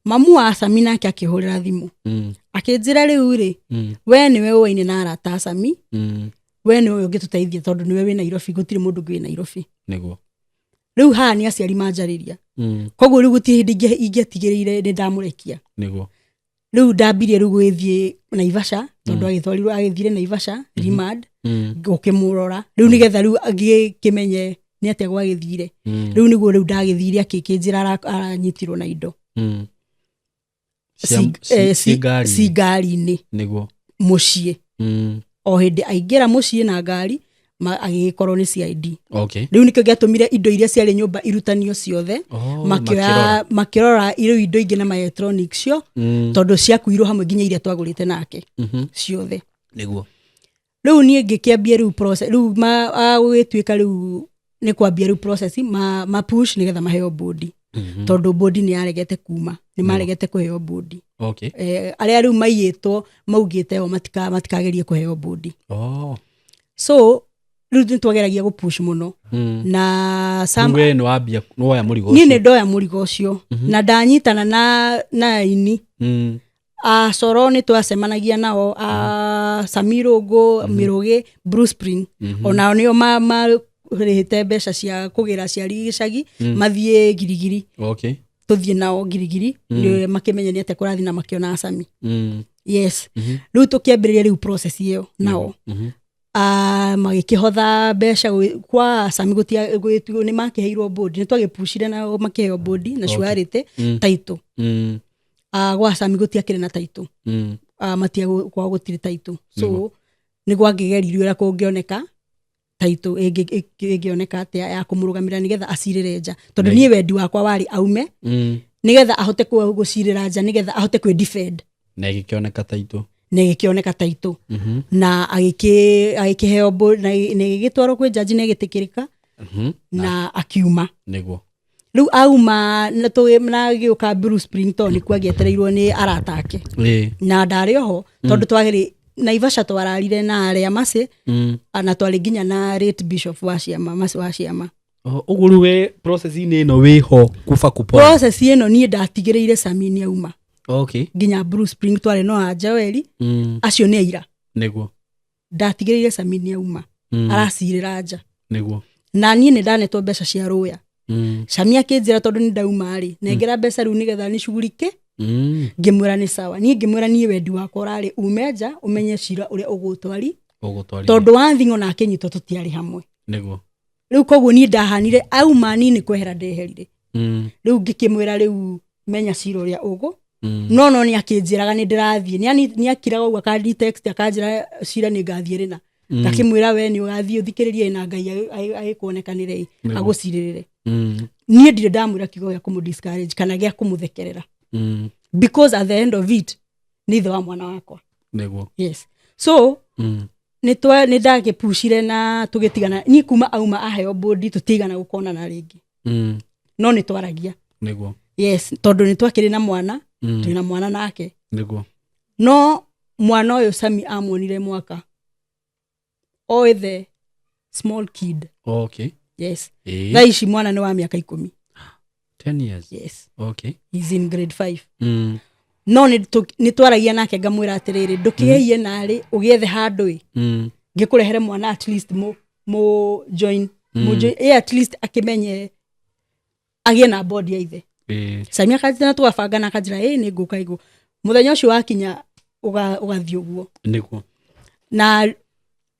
S1: Mamu wa Sami nake akĩhũrĩra thimũ, akĩnjĩra rĩu rĩ, we nĩwe ũaine na arata a Sami, we nĩwe ũngĩtũteithia, tondũ nĩwe wĩ Nairobi, gũtirĩ mũndũ ũngĩ wĩ Nairobi. Rĩu haha nĩ aciari manjarĩria. Koguo rĩu gũtirĩ hĩndĩ ingĩatigĩrĩire nĩ ndamũrekia. Rĩu ndambirie rĩu gwĩthiĩ Naivasha, tondũ agĩtwarirwo, agĩthire Naivasha remand, gũkĩmũrora rĩu nĩgetha rĩu agĩkĩmenye nĩ atĩa gwagĩthire. Rĩu nĩguo rĩu ndagĩthire, akĩkĩnjĩra aranyitirwo na indo
S2: Ci ngari?
S1: Ci ngari-inĩ mũciĩ. O hĩndĩ aingĩra mũciĩ na ngari, agĩgĩkorwo nĩ CID. Rĩu nĩkĩo gĩatũmire indo iria ciarĩ nyũmba irutanio ciothe.
S2: Oh,
S1: Makĩoya, makĩrora rĩu indo ingĩ na ma electronics cio, tondũ ciakuirwo hamwe nginya iria twagũrĩte nake ciothe. Rĩu niĩ ngĩkĩambia rĩu process rĩu gũgĩtuĩka rĩu nĩ kwambia rĩu process ma push nĩgetha maheo bodi, tondũ bodi nĩ yaregete kuma. Nĩ maregete kũheo bũndi. Arĩa rĩu maiyĩtwo maugĩte o matikagerie kũheo bũndi. So rĩu nĩ twageragia gũpush mũno na
S2: Rĩu we nĩ wambia nĩ woya mũrigo
S1: niĩ
S2: ũcio.
S1: Nĩ ndoya mũrigo ũcio na ndanyitana na aini acoro nĩ twacemanagia nao a Samirũngũ Mĩrũgĩ Blue Spring, onao nĩo marĩhĩte mbeca cia kũgĩra aciari gĩcagi mathiĩ Girigiri. Tũthiĩ nao Girigiri mm. Makĩmenye nĩ atĩa kũrathiĩ na makĩona Sami. Yes. Rĩu tũkĩambĩrĩria rĩu process ĩyo nao. Magĩkĩhotha mbeca kwa Sami nĩ makĩheirwo bodi, nĩ twagĩpucire nao makĩheo bodi na surety title. Gwa Sami gũtiakĩrĩ na title. Matia kwao gũtirĩ title, so nĩ gwakĩgeririo ũrĩa kũngĩoneka title ĩngĩoneka atĩa ya kũmũrũgamĩrĩra nĩgetha acirĩre nja, tondũ niĩ wendi wakwa warĩ aume nĩgetha ahote gũcirĩra nja, nĩgetha ahote kwĩ defend.
S2: Na ĩgĩkĩoneka taitũ.
S1: Na ĩgĩkĩoneka title na agĩkĩheo na ĩgĩtwarwo kwĩ jaji na ĩgĩtĩkĩrĩka na akiuma. Rĩu auma na na gĩũka Blue Spring tondũ nĩkuo agĩetereirwo nĩ arata ake na ndarĩ oho tondũ twagĩrĩ Naivasha twararire na arĩa macĩ na twarĩ nginya na late bishop wa ciama macĩ wa ciama.
S2: Ũguo rĩu we process-inĩ ĩno wĩho kuba kupona.
S1: Process ĩno niĩ ndatigĩrĩire Sami nĩ auma nginya Blue Spring twarĩ no a Joeli acio nĩ aira. Ndatigĩrĩire Sami nĩ auma aracirĩra nja. Na niĩ nĩ ndanetwo mbeca cia rũya. Sami akĩnjĩra tondũ nĩ ndauma rĩ nengera mbeca rĩu nĩgetha nicugurike. Ngĩmwĩra nĩ sawa, niĩ ngĩmwĩra niĩ wendi wakwa ũrarĩ ume nja ũmenye cira ũrĩa ũgũtwari
S2: Ũgũtwarithia.
S1: Tondũ wa thing'o na akĩnyitwo tũtiarĩ hamwe. Rĩu koguo niĩ ndahanire auma niĩ nĩ kwehera ndeherire. Rĩu ngĩkĩmwĩra rĩu menya cira ũrĩa ũgũ no nĩ akĩnjĩraga nĩ ndĩrathiĩ nĩ akiraga ũguo akandi text akanjĩra cira nĩ ngathiĩ rĩna. Ngakĩmwĩra we nĩ ũgathiĩ ũthikĩrĩrie na Ngai agĩkuonekanĩre agũcirĩrĩre. Niĩ ndirĩ ndamwĩra kiugo gĩa kũmũ discourage kana gĩa kũmũthekerera because at the end of it nĩ ithe wa mwana wakwa. Yes, so nĩ ndagĩpucire na tũgĩtigana. Niĩ kuma auma aheo bũndi tũtigana gũkonana rĩngĩ no nĩ twaragia. Yes, tondũ nĩ twakĩrĩ na mwana. Twĩna mwana nake. No mwana ũyũ Sami amuonire mwaka o the small kid. Yes. Thaa ici mwana nĩ wa mĩaka 10.
S2: 10 years.
S1: Yes. He's in grade 5. No nĩ twaragia nake ngamwĩra atĩrĩrĩ ndũkĩĩie narĩ ũgĩethe handũ ĩ ngĩkũrehere mwana at least mũ join mũ join at least akĩmenye agĩe na bodi ya ithe. Sami akanjĩra na tũgabanga na akanjĩra ĩ nĩ ngũka igũ mũthenya ũcio wakinya ũgathiĩ ũguo. Na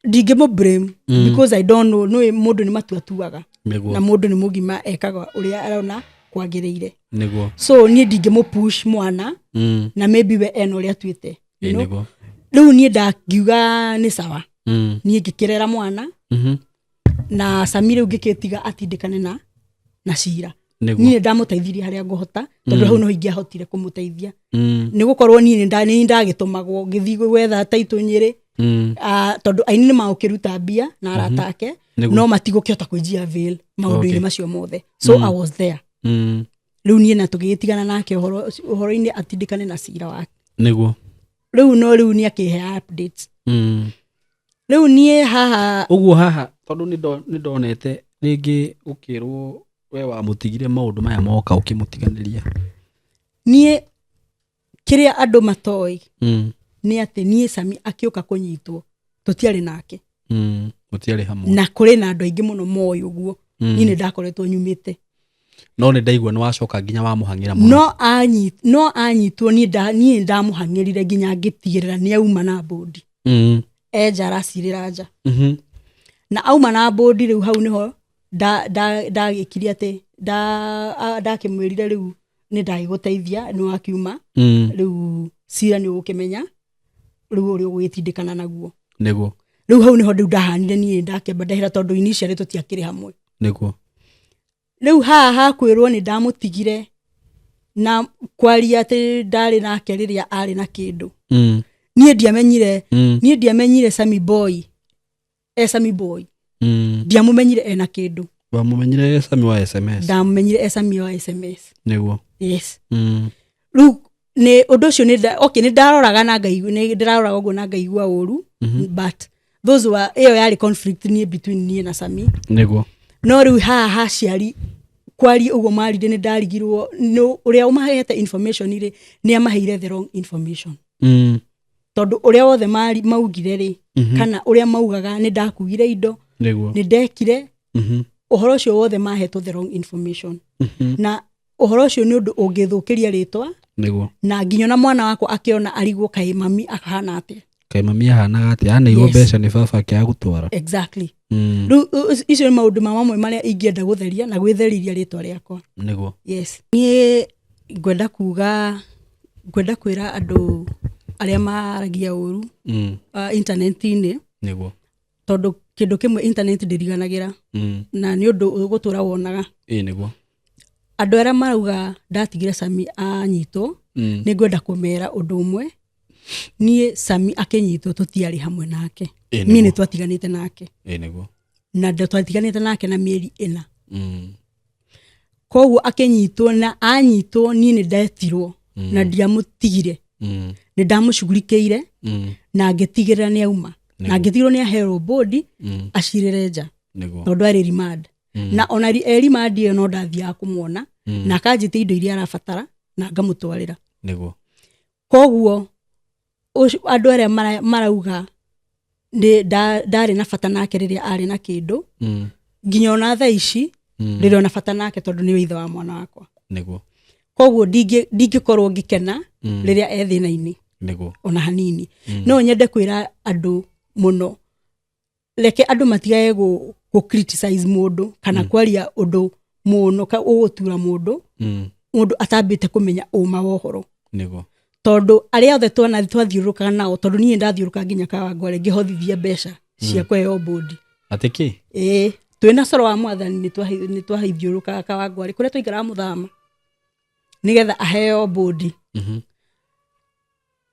S1: ndingĩmũ blame because I don't know, nĩ mũndũ nĩ matua atuaga na mũndũ nĩ mũgima ekaga ũrĩa arona kwagĩrĩire. So niĩ ndingĩmũ push mwana na maybe we ena ũrĩa atuĩte, you know? Rĩu niĩ ndangiuga nĩ sawa. Niĩ ngĩkĩrera mwana na Sami rĩu ngĩkĩtiga atindĩkane na cira. Niĩ ndamũteithirie harĩa ngũhota tondũ hau no ingĩahotire kũmũteithia nĩ gũkorwo niĩ nĩ ndagĩtũmagwo ngĩthiĩ gwetha taitũ Nyĩrĩ. Tondũ aini nĩ magũkĩruta mbia na arata ake no matigũkĩhota kwĩnjia veil maũndũ-inĩ macio mothe, so I was there. Rĩu niĩ na tũgĩgĩtigana nake ũhoro-inĩ atindĩkane na cira wake. Rĩu no rĩu nĩ akĩhe updates. Rĩu niĩ haha
S2: Ũguo haha tondũ nĩ ndonete rĩngĩ ũkĩrwo we wamũtigire maũndũ maya moka ũkĩmũtiganĩria.
S1: Niĩ kĩrĩa andũ matoĩ nĩ atĩ niĩ Sami akĩũka kũnyitwo tũtiarĩ nake.
S2: Mũtiarĩ hamwe.
S1: Na kũrĩ na andũ aingĩ mũno moĩ ũguo. Niĩ nĩ ndakoretwo nyumĩte.
S2: No nĩ ndaigua nĩ wacoka nginya wamũhang'ĩra mũno.
S1: No anyitwo niĩ niĩ ndamũhang'ĩrire nginya ngĩtigĩrĩra nĩ auma na bũndi. Enja aracirĩra nja. Na auma na bũndi rĩu hau nĩho ndagĩkire atĩ ndakĩmwĩrire rĩu nĩ ndagĩgũteithia nĩ wakiuma. Rĩu cira nĩ ũgũkĩmenya rĩu ũrĩa ũgũgĩtindĩkana naguo. Rĩu hau nĩho rĩu ndahanire niĩ ndakĩamba ndehera tondũ initially tũtiakĩrĩ hamwe. Rĩu haha hakwĩrwo nĩ ndamũtigire na kwaria atĩ ndarĩ nake rĩrĩa arĩ na kĩndũ. Niĩ ndiamenyire niĩ ndiamenyire Sami Boy e Sami Boy. Ndiamũmenyire ena kĩndũ.
S2: Wamũmenyire Sami wa SMS.
S1: Ndamũmenyire e Sami wa SMS. Yes. Rĩu nĩ ũndũ ũcio okay, nĩ ndaroraga na ngaigua, nĩ ndĩraroraga ũguo na ngaigua ũru. But those were, ĩyo yarĩ conflict niĩ between niĩ na Sami.
S2: Nĩguo.
S1: No rĩu haha haciari kwaria ũguo marire, nĩ ndarigirwo nĩ ũrĩa ũmahete information rĩ, nĩ amaheire the wrong information. Tondũ ũrĩa wothe maugire rĩ, kana ũrĩa maugaga nĩ ndakuire indo,
S2: Nĩguo.
S1: nĩ ndekire ũhoro ũcio wothe, mahetwo the wrong information. Na ũhoro ũcio nĩ ũndũ ũngĩthũkĩria rĩtwa.
S2: Nĩguo.
S1: Na nginya ona mwana wakwa akĩona arigwo, kaĩ mami ahana atĩa?
S2: Kaĩ mami ahanaga atĩa, aneirwo
S1: Yes.
S2: mbeca nĩ baba akĩaga gũtwara.
S1: Exactly. Rĩu icio nĩ maũndũ ma mamwe marĩa ingĩenda gũtheria na gwĩtheriria rĩtwa rĩakwa.
S2: Nĩguo.
S1: Yes, niĩ ngwenda kuga, ngwenda kwĩra andũ arĩa maragia ũru intaneti-inĩ,
S2: Nĩguo.
S1: tondũ kĩndũ kĩmwe, internet ndĩriganagĩra. Na nĩ ũndũ ũgũtũra wonaga.
S2: Ĩĩ, nĩguo.
S1: Andũ arĩa marauga ndatigire Sami anyitwo, nĩ ngwenda kũmera ũndũ ũmwe. Niĩ Sami akĩnyitwo tũtiarĩ hamwe nake.
S2: Ĩĩ,
S1: niĩ nĩ
S2: nĩguo.
S1: twatiganĩte nake.
S2: Ĩĩ, nĩguo.
S1: Na twatiganĩte nake na mĩeri 4. Koguo akĩnyitwo na anyitwo, niĩ nĩ ndetirwo na ndiamũtigire. Nĩ ndamũcugurikĩire na ngĩtigĩrĩra nĩ auma na ngĩtigĩrwo nĩ aherwo bodi acirĩre nja.
S2: Nĩguo.
S1: Tondũ arĩ remand. Na ona e remand ĩyo no ndathiaga kũmuona na akanjĩtia indo iria arabatara na ngamũtwarĩra.
S2: Nĩguo.
S1: Koguo andũ arĩa marauga nĩ ndarĩ na bata nake rĩrĩa arĩ na kĩndũ, nginya ona thaa ici ndĩrĩ ona bata nake, tondũ nĩwe ithe wa mwana wakwa.
S2: Nĩguo.
S1: Koguo ndingĩkorwo ngĩkena rĩrĩa e thĩna-inĩ.
S2: Nĩguo.
S1: Ona hanini. No nyende kwĩra andũ mũno, reke andũ matigage gũ criticize mũndũ kana kwaria ũndũ mũno ũgũtura mũndũ, mũndũ atambĩte kũmenya ũma wa ũhoro.
S2: Nĩguo.
S1: Tondũ arĩa othe twana twathiũrũrũkaga nao, tondũ niĩ ndathiũrũrũkaga nginya Kawangware ngĩhothithia mbeca cia kũheo bũndi.
S2: Atĩ kĩ?
S1: Ĩĩ, twĩna coro wa mwathani, nĩ twathiũrũrũkaga Kawangware kũrĩa twaikaraga mũthama nĩgetha aheo bũndi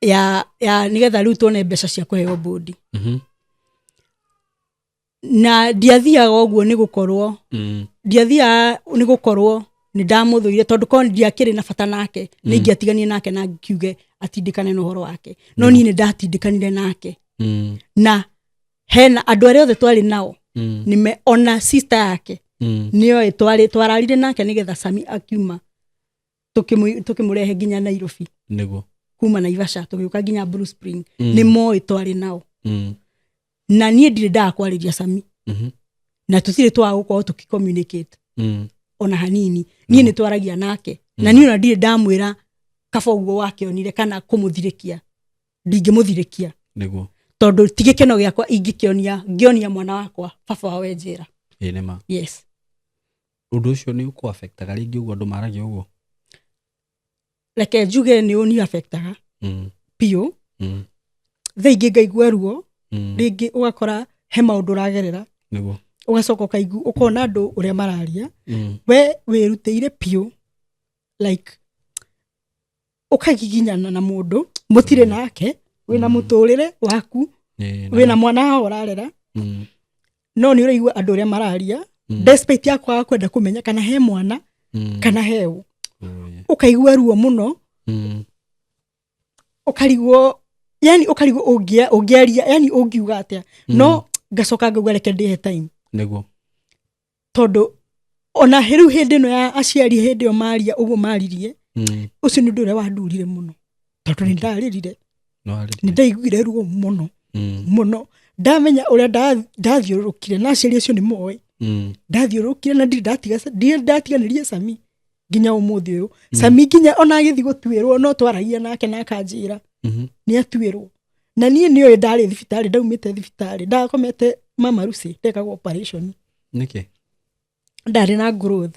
S1: ya nĩgetha rĩu tuone mbeca cia kũheo bũndi. Na ndiathiaga ũguo nĩ gũkorwo ndiathiaga nĩ gũkorwo nĩ ndamũthũire, tondũ korwo ndiakĩrĩ na bata nake nĩ ingĩatiganire nake na ngiuge atindĩkane na ũhoro wake, no niĩ nĩ ndatindĩkanire nake. Na hena andũ arĩa othe twarĩ nao, nĩme ona sister yake nĩoĩ twarĩ twararire nake nĩgetha Sami akiuma tũkĩmũrehe nginya Nairobi.
S2: Nĩguo.
S1: Kuma Naivasha tũgĩũka nginya Blue Spring. Nĩ moĩ twarĩ nao. Na niĩ ndirĩ ndaga kwarĩria Sami na tũtirĩ twaga gũkorwo tũkĩ-communicate ona hanini. Niĩ nĩ twaragia nake na niĩ ona ndirĩ ndamwĩra kaba ũguo wakĩonire kana kũmũthirĩkia, ndingĩmũthirĩkia.
S2: Nĩguo.
S1: Tondũ ti gĩkeno gĩakwa ingĩkĩonia ngĩonia mwana wakwa baba wao e njĩra.
S2: Ĩĩ, nĩma.
S1: Yes.
S2: Ũndũ ũcio nĩ ũkũ-affectaga rĩngĩ ũguo andũ maragia ũguo?
S1: Reke njuge nĩ ũni affectaga biũ. Thaa ingĩ ngaigua ruo. Rĩngĩ ũgakora he maũndũ ũragerera, ũgacoka ũkaigu ũkona andũ ũrĩa mararia, we wĩrutĩire biũ, like ũkagiginyana na mũndũ mũtirĩ nake, wĩna mũtũrĩre waku, wĩna mwana haha ũrarera, no nĩ ũraigua andũ ũrĩa mararia, despite ya kwaga kwenda kũmenya kana he mwana kana he ũ.
S2: Oh, yeah.
S1: Ũkaigua ruo mũno. Ũkarigwo, yani ũkarigwo ũngĩaria, yani ũngiuga atĩa, no ngacoka ngauga reke ndĩhe time.
S2: Nĩguo.
S1: Tondũ ona rĩu hĩndĩ ĩno ya aciari, hĩndĩ ĩyo maria ũguo maririe, ũcio nĩ ũndũ ũrĩa wandurire mũno, tondũ nĩ ndarĩrire.
S2: No arĩrire.
S1: Nĩ ndaiguire ruo mũno mũno ndamenya ũrĩa ndathiũrũrũkire na aciari acio nĩ moĩ. Ndathiũrũrũkire na ndirĩ ndatiganĩria Sami nginya ũmũthĩ ũyũ. Sami nginya ona agĩthiĩ gũtuĩrwo no twaragia nake na akanjĩra nĩ atuĩrwo, na niĩ nĩoĩ ndarĩ thibitarĩ, ndaumĩte thibitarĩ, ndakomete Mama Lucy, ndekagwo operation.
S2: Nĩkĩ?
S1: Ndarĩ na growth.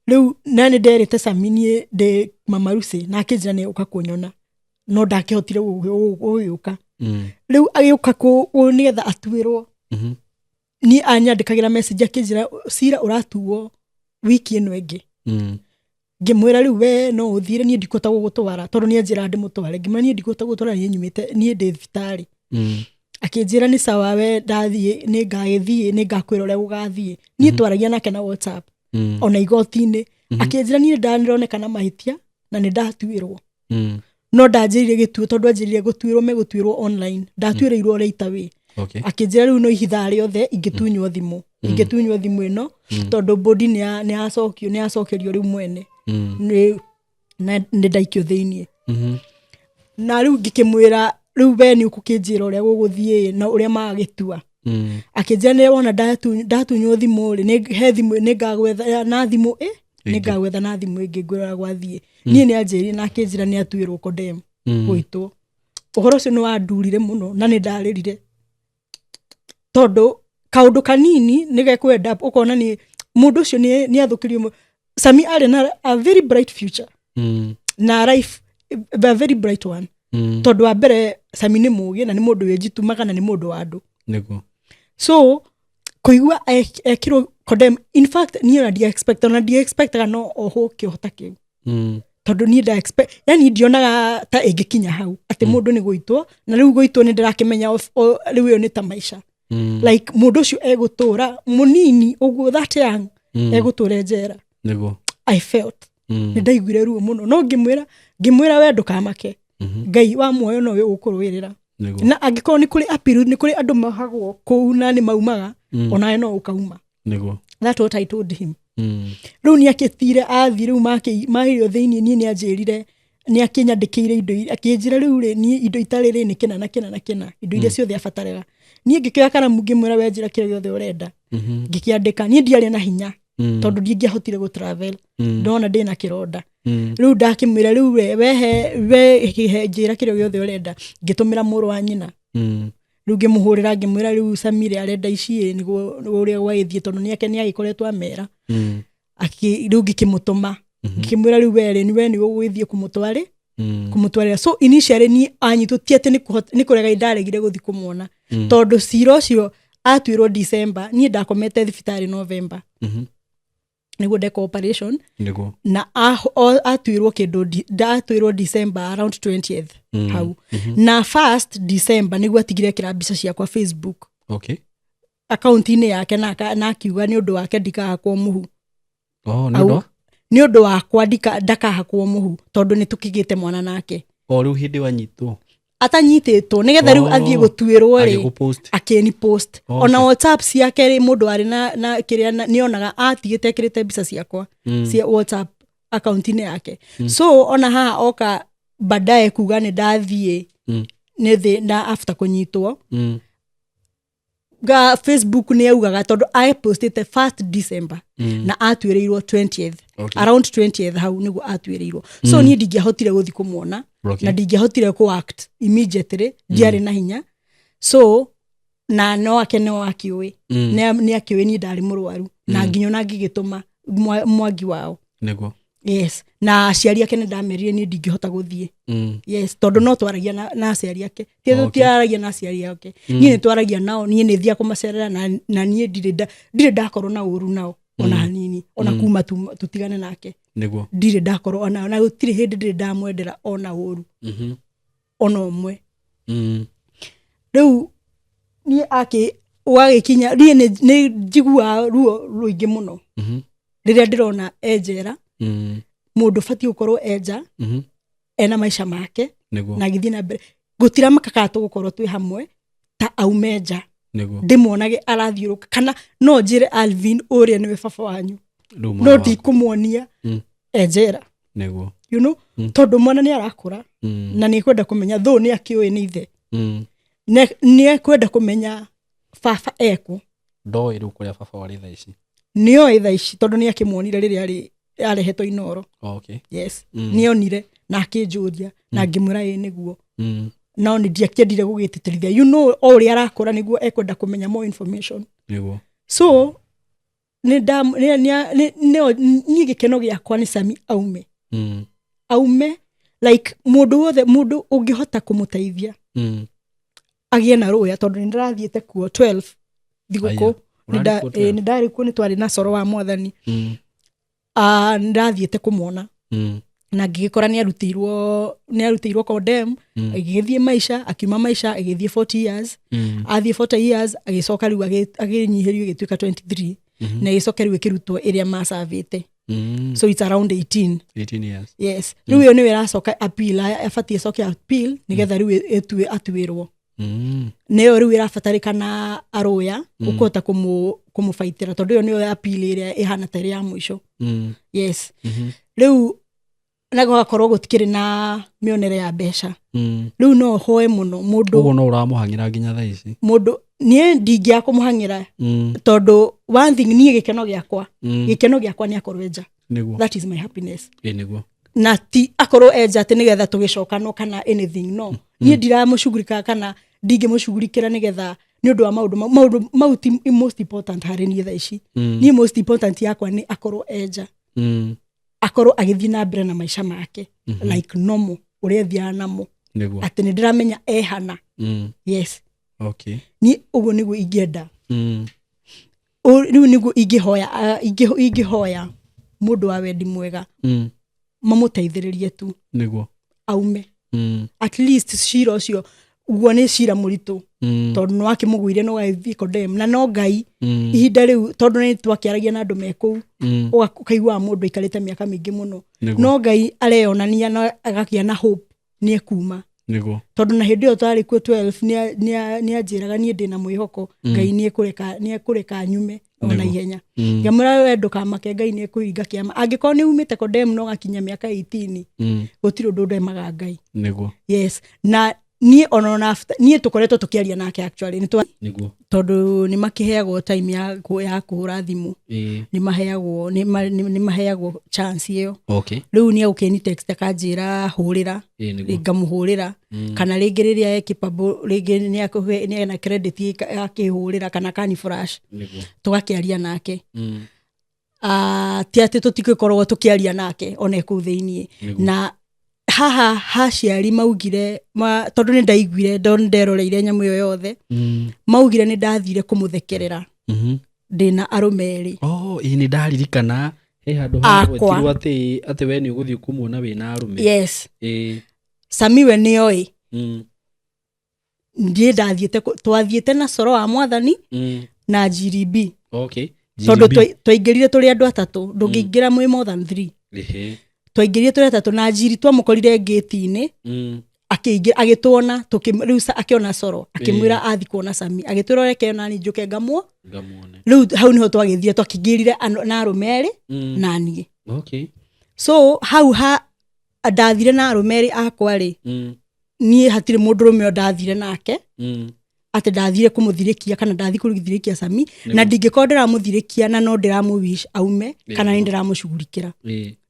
S1: Rĩu na nĩ nderĩte Sami niĩ ndĩ Mama Lucy, na akĩnjĩra nĩ ũka kũnyona, no ndakĩhotire gũgĩũka. Rĩu agĩũka nĩgetha atuĩrwo, niĩ anyandĩkagĩra message akĩnjĩra cira ũratuo wiki ĩno ĩngĩ. Ngĩmwĩra rĩu we no ũthire, niĩ ndikũhota gũgũtwara, tondũ nĩ anjĩra ndĩmũtware. Ngĩmwĩra niĩ ndikũhota gũgũtwara, niĩ nyumĩte, niĩ ndĩ thibitarĩ. Akĩnjĩra nĩ sawa, we ndathiĩ nĩ ngagĩthiĩ, nĩ ngakwĩra ũrĩa gũgathiĩ. Niĩ twaragia nake na WhatsApp. Ona igoti-inĩ akĩnjĩra niĩ ndanĩroneka na mahĩtia na Na nĩ ndatuĩrwo. No ndanjĩrire gĩtuo tondũ anjĩrire gũtuĩrwo megũtuĩrwo online, ndatuĩrĩirwo right away. Akĩnjĩra rĩu no ihithaa rĩothe ingĩtunywo thimũ, ingĩtunywo thimũ ĩno, tondũ body nĩ yacokio, nĩ yacokerio rĩu mwene. Na nĩ ndaikio thĩiniĩ. Na rĩu ngĩkĩmwĩra, rĩu we nĩ ũkũkĩnjĩra ũrĩa gũgũthiĩ na ũrĩa magagĩtua. Akĩnjĩra nĩ wona ndatunywo thimũ rĩ, nĩ he thimũ nĩ ngagwetha na thimũ ĩ nĩ
S2: Ĩngĩ.
S1: Ngagwetha na thimũ ĩngĩ ngwĩra gwathiĩ. Niĩ nĩ anjĩrire na akĩnjĩra nĩ atuĩrwo condemn. Gũitwo ũhoro ũcio nĩ wandurire mũno na nĩ ndarĩrire, tondũ kaũndũ kanini nĩ gekwenda ũkona nĩ mũndũ ũcio nĩ athũkĩrio. Sami arĩ na a very bright future na life, a very bright one, tondũ wa mbere Sami nĩ mũgĩ na nĩ mũndũ wĩnjitumaga na nĩ mũndũ wa andũ. So kũigua ekirwo condemn, in fact niĩ ona ndia expect, ona ndia expectaga no ohwo kĩoho ta kĩu, tondũ niĩ nda expect, yani ndionaga ta ĩngĩkinya hau atĩ mũndũ nĩ gũitwo. Na rĩu gũitwo nĩ ndĩrakĩmenya rĩu ĩyo nĩ ta maica, like mũndũ ũcio egũtũra mũnini ũguo, that young, egũtũra njera. I felt, nĩ ndaiguire ruo mũno, no ngĩmwĩra we ndũkamake, Ngai wa muoyo nowe ũkũrũĩrĩra. Na angĩkorwo nĩ kũrĩ appeal, nĩ kũrĩ andũ mohagwo kũu na nĩ maumaga, onawe no ũkauma. That's what I told him. Rĩu nĩ akĩtire athiĩ, rĩu mahirio thĩiniĩ. Niĩ nĩ anjĩrire nĩ akĩnyandĩkĩire indo akĩnjĩra rĩu rĩ, niĩ indo itarĩ rĩ nĩ kĩna na kĩna na kĩna, indo iria ciothe abataraga. Niĩ ngĩkĩoya karamu ngĩmwĩra, we njĩra kĩrĩa gĩothe ũrenda. Ngĩkĩandĩka. Niĩ ndiarĩ na hinya, tondũ ndingĩahotire gũ travel, ndona ndĩna kĩronda. Rĩu ndakĩmwĩra, rĩu we wehe we he njĩra kĩrĩa gĩothe ũrenda. Ngĩtũmĩra mũrũ wa nyina. Rĩu ngĩmũhũrĩra ngĩmwĩra, rĩu Samire arenda ici ĩ, nĩguo ũrĩa gwagĩthiĩ, tondũ nĩake nĩ agĩkoretwo amera. Rĩu ngĩkĩmũtũma, ngĩkĩmwĩra, rĩu we rĩ, we nĩ ũgũgĩthiĩ kũmũtwarĩ kũmũtwarĩra. So initially ni anyitwo, ti atĩ nĩ kũrega ndaregire gũthiĩ kũmuona, tondũ cira ũcio atuĩrwo December, niĩ ndakomete thibitarĩ November, nĩguo ndeka operation. Na atuĩrwo kĩndũ ndatuĩrwo December around 20th hau, na first December nĩguo atigire kĩra mbica ciakwa Facebook akaunti-inĩ yake, na akiuga nĩ ũndũ wake ndikahakwo mũhu.
S2: Oh, nĩ ũndũ wa?
S1: Nĩ ũndũ wakwa ndakahakwo mũhu, tondũ nĩ tũkĩgĩte mwana nake.
S2: O rĩu hĩndĩ wanyitwo?
S1: Atanyitĩtwo, nĩgetha rĩu
S2: Oh.
S1: athiĩ gũtuĩrwo rĩ,
S2: Agĩgũpost.
S1: Akĩni post. Ona WhatsApp ciake rĩ, mũndũ arĩ na kĩrĩa nĩonaga atigĩte ekĩrĩte mbica ciakwa cia WhatsApp akaunti-inĩ yake. So ona haha oka baadaye kuga nĩ ndathiĩ nĩ thĩ na after kũnyitwo, ga Facebook nĩ augaga, tondũ apostĩte first December na atuĩrĩirwo 20th. Around 20th hau nĩguo atuĩrĩirwo. So niĩ ndingĩahotire gũthiĩ kũmuona na ndingĩahotire kũ act immediately, ndiarĩ na hinya. So na no ake no akĩũĩ, nĩ akĩũĩ niĩ ndarĩ mũrwaru, na nginya ona ngĩgĩtũma mwangi wao. Yes, na aciari ake nĩ ndamerire niĩ ndingĩhota gũthiĩ. Yes, tondũ no twaragia na aciari ake. Ti tũtiraragia na aciari ake, niĩ nĩ twaragia nao, niĩ nĩ thiaga kũmacerera, na niĩ ndirĩ ndakorwo na ũru nao ona hanini, ona kuma tũtigane nake. Ndirĩ ndakorwo ona, na gũtirĩ hĩndĩ ndĩrĩ ndamwendera ona ũru ona ũmwe. Rĩu niĩ akĩ wagĩkinya niĩ nĩ njiguaga ruo rũingĩ mũno rĩrĩa ndĩrona e njera, mũndũ batiĩ gũkorwo enja ena maica make na agĩthiĩ na mbere. Gũtiramaka kana tũgũkorwo twĩ hamwe ta aume nja, ndĩmuonage arathiũrũka, kana no njĩre Alvin ũrĩa nĩwe baba wanyu.
S2: Rĩu mwana
S1: No
S2: waku.
S1: ndikũmuonia e njera. You know, tondũ mwana nĩ arakũra na nĩ ekwenda kũmenya, though nĩ akĩũĩ nĩ ithe, nĩ ekwenda kũmenya baba ekũ.
S2: Ndoĩ rĩu kũrĩa baba warĩ thaa ici?
S1: Nĩoĩ thaa ici, tondũ nĩ akĩmuonire rĩrĩa arĩ arehetwo Inoro. Yes. Nĩonire na akĩnjũria na ngĩmwĩra ĩ nĩguo. No nĩ ndiakĩendire gũgĩtĩtĩrithia, you know, o ũrĩa arakũra nĩguo ekwenda kũmenya more information. So nĩ nda nĩ nĩ nĩ niĩ gĩkeno gĩakwa nĩ Sami aume, aume, like mũndũ wothe, mũndũ ũngĩhota kũmũteithia agĩe na rũya, tondũ nĩ ndĩrathiĩte kuo 12 thigũkũ.
S2: Aya, ũrarĩ kuo 12?
S1: Nĩ ndarĩ kuo, nĩ twarĩ na coro wa mwathani. Ah, nĩ ndathiĩte kũmuona na ngĩgĩkora nĩ arutĩirwo condemn. Agĩgĩthiĩ maica, akiuma maica, agĩthiĩ 40 years. Athiĩ 40 years, agĩcoka rĩu agĩnyihĩrio ĩgĩtuĩka 23, na ĩgĩcoka rĩu ĩkĩrutwo ĩrĩa macabĩte. So it's around 18.
S2: 18 years.
S1: Yes, rĩu ĩyo nĩyo ĩracoka appeal, ĩbatiĩ ĩcoke appeal nĩgetha rĩu atuĩrwo. Nĩyo rĩu ĩrabatarĩkana arũya ũkũhota kũmũbaitĩra, tondũ ĩyo nĩyo appeal ĩrĩa ĩhana ta ĩrĩ ya mũico. Yes. Rĩu na gũgakorwo gũtikĩrĩ na mĩonere ya mbeca. Rĩu no hoe mũno mũndũ.
S2: Ũguo no ũramũhang'ĩra nginya thaa ici?
S1: Mũndũ niĩ ndingĩaga kũmũhang'ĩra, tondũ one thing, niĩ gĩkeno gĩakwa, gĩkeno gĩakwa nĩ akorwo enja. That is my happiness.
S2: Ĩ nĩguo.
S1: Na ti akorwo enja atĩ nĩgetha tũgĩcokanwo kana anything, no niĩ ndiramũcugurika kana ndingĩmũcugurikĩra nĩgetha nĩ ũndũ wa maũndũ mau. Maũndũ mau ti most important harĩ niĩ thaa ici. Niĩ most important yakwa nĩ akorwo enja, akorwo agĩthiĩ na mbere na maica make like normal ũrĩa athiaga namo, atĩ nĩ ndĩramenya ehana. Yes. Niĩ ũguo nĩguo ingĩenda. Rĩu nĩguo ingĩhoya, ingĩhoya mũndũ wa wendi mwega mamũteithĩrĩrie tu aume. At least cira ũcio guo nĩ cira mũritũ, tondũ nĩ wakĩmũgũire no agĩthiĩ condemn, na no Ngai ihinda rĩu, tondũ nĩ twakĩaragia na andũ me kũu, ũkaiguaga mũndũ aikarĩte mĩaka mĩingĩ mũno, no Ngai areyonania na agakĩa na hope nĩ ekuma. Tondũ na hĩndĩ ĩyo twarĩ kuo 12 nĩ anjĩraga niĩ ndĩna mwĩhoko Ngai nĩ ekũreka nyume ona ihenya. Ngamwĩra we ndũkamake, Ngai nĩ ekũhinga kĩama angĩkorwo nĩ umĩte condemn no gakinya mĩaka 18. Gũtirĩ ũndũ ndemaga Ngai. Yes, na niĩ ona after niĩ tũkoretwo tũkĩaria nake actually nĩ tondũ nĩ makĩheagwo time ya kũhũra thimũ. Nĩ maheagwo nĩ maheagwo chance ĩyo. Rĩu nĩ egũkĩni text akanjĩra hũrĩra.
S2: Ĩ nĩguo.
S1: Ngamũhũrĩra, kana rĩngĩ rĩrĩa e capable, rĩngĩ nĩ akũhe nĩ ena credit akĩhũrĩra kana akani flash, tũgakĩaria nake. Ah, ti atĩ tũtigĩkoragwo tũkĩaria nake ona e kũu thĩiniĩ. Na haha haciari maugire ma, tondũ nĩ ndaiguire nderoreire nyamũ ĩyo yothe, maugire nĩ ndathire kũmũthekerera ndĩna arũme erĩ.
S2: Oh, ĩ nĩ ndaririkana he handũ
S1: Akwa.
S2: hagwetirwo atĩ we nĩ ũgũthiĩ kũmuona wĩna arũme.
S1: Yes. Sami we nĩoĩ. Ndiĩ ndathiĩte twathiĩte na coro wa mwathani na GDB. Tondũ
S2: GDB.
S1: twaingĩrire tũrĩ andũ atatũ, ndũngĩingĩra mwĩ more than three. Twaingĩrire tũrĩ atatũ na njiri, twamũkorire ngĩti-inĩ akĩingĩra agĩtuona rĩu akĩona coro akĩmwĩra athi kuona Sami, agĩtwĩra reke nani njũke ngamwo.
S2: Ngamuone.
S1: Rĩu hau nĩho twagĩthire twakĩingĩrire na arũme erĩ na niĩ. So hau ha ndathire na arũme erĩ akwa rĩ, niĩ hatirĩ mũndũrũme ũyũ ndathire nake atĩ ndathire kũmũthirĩkia kana ndathi kũthirĩkia Sami, na ndingĩkorwo ndĩramũthirĩkia na no ndĩramũ wish aume kana nĩ ndĩramũcugurikĩra.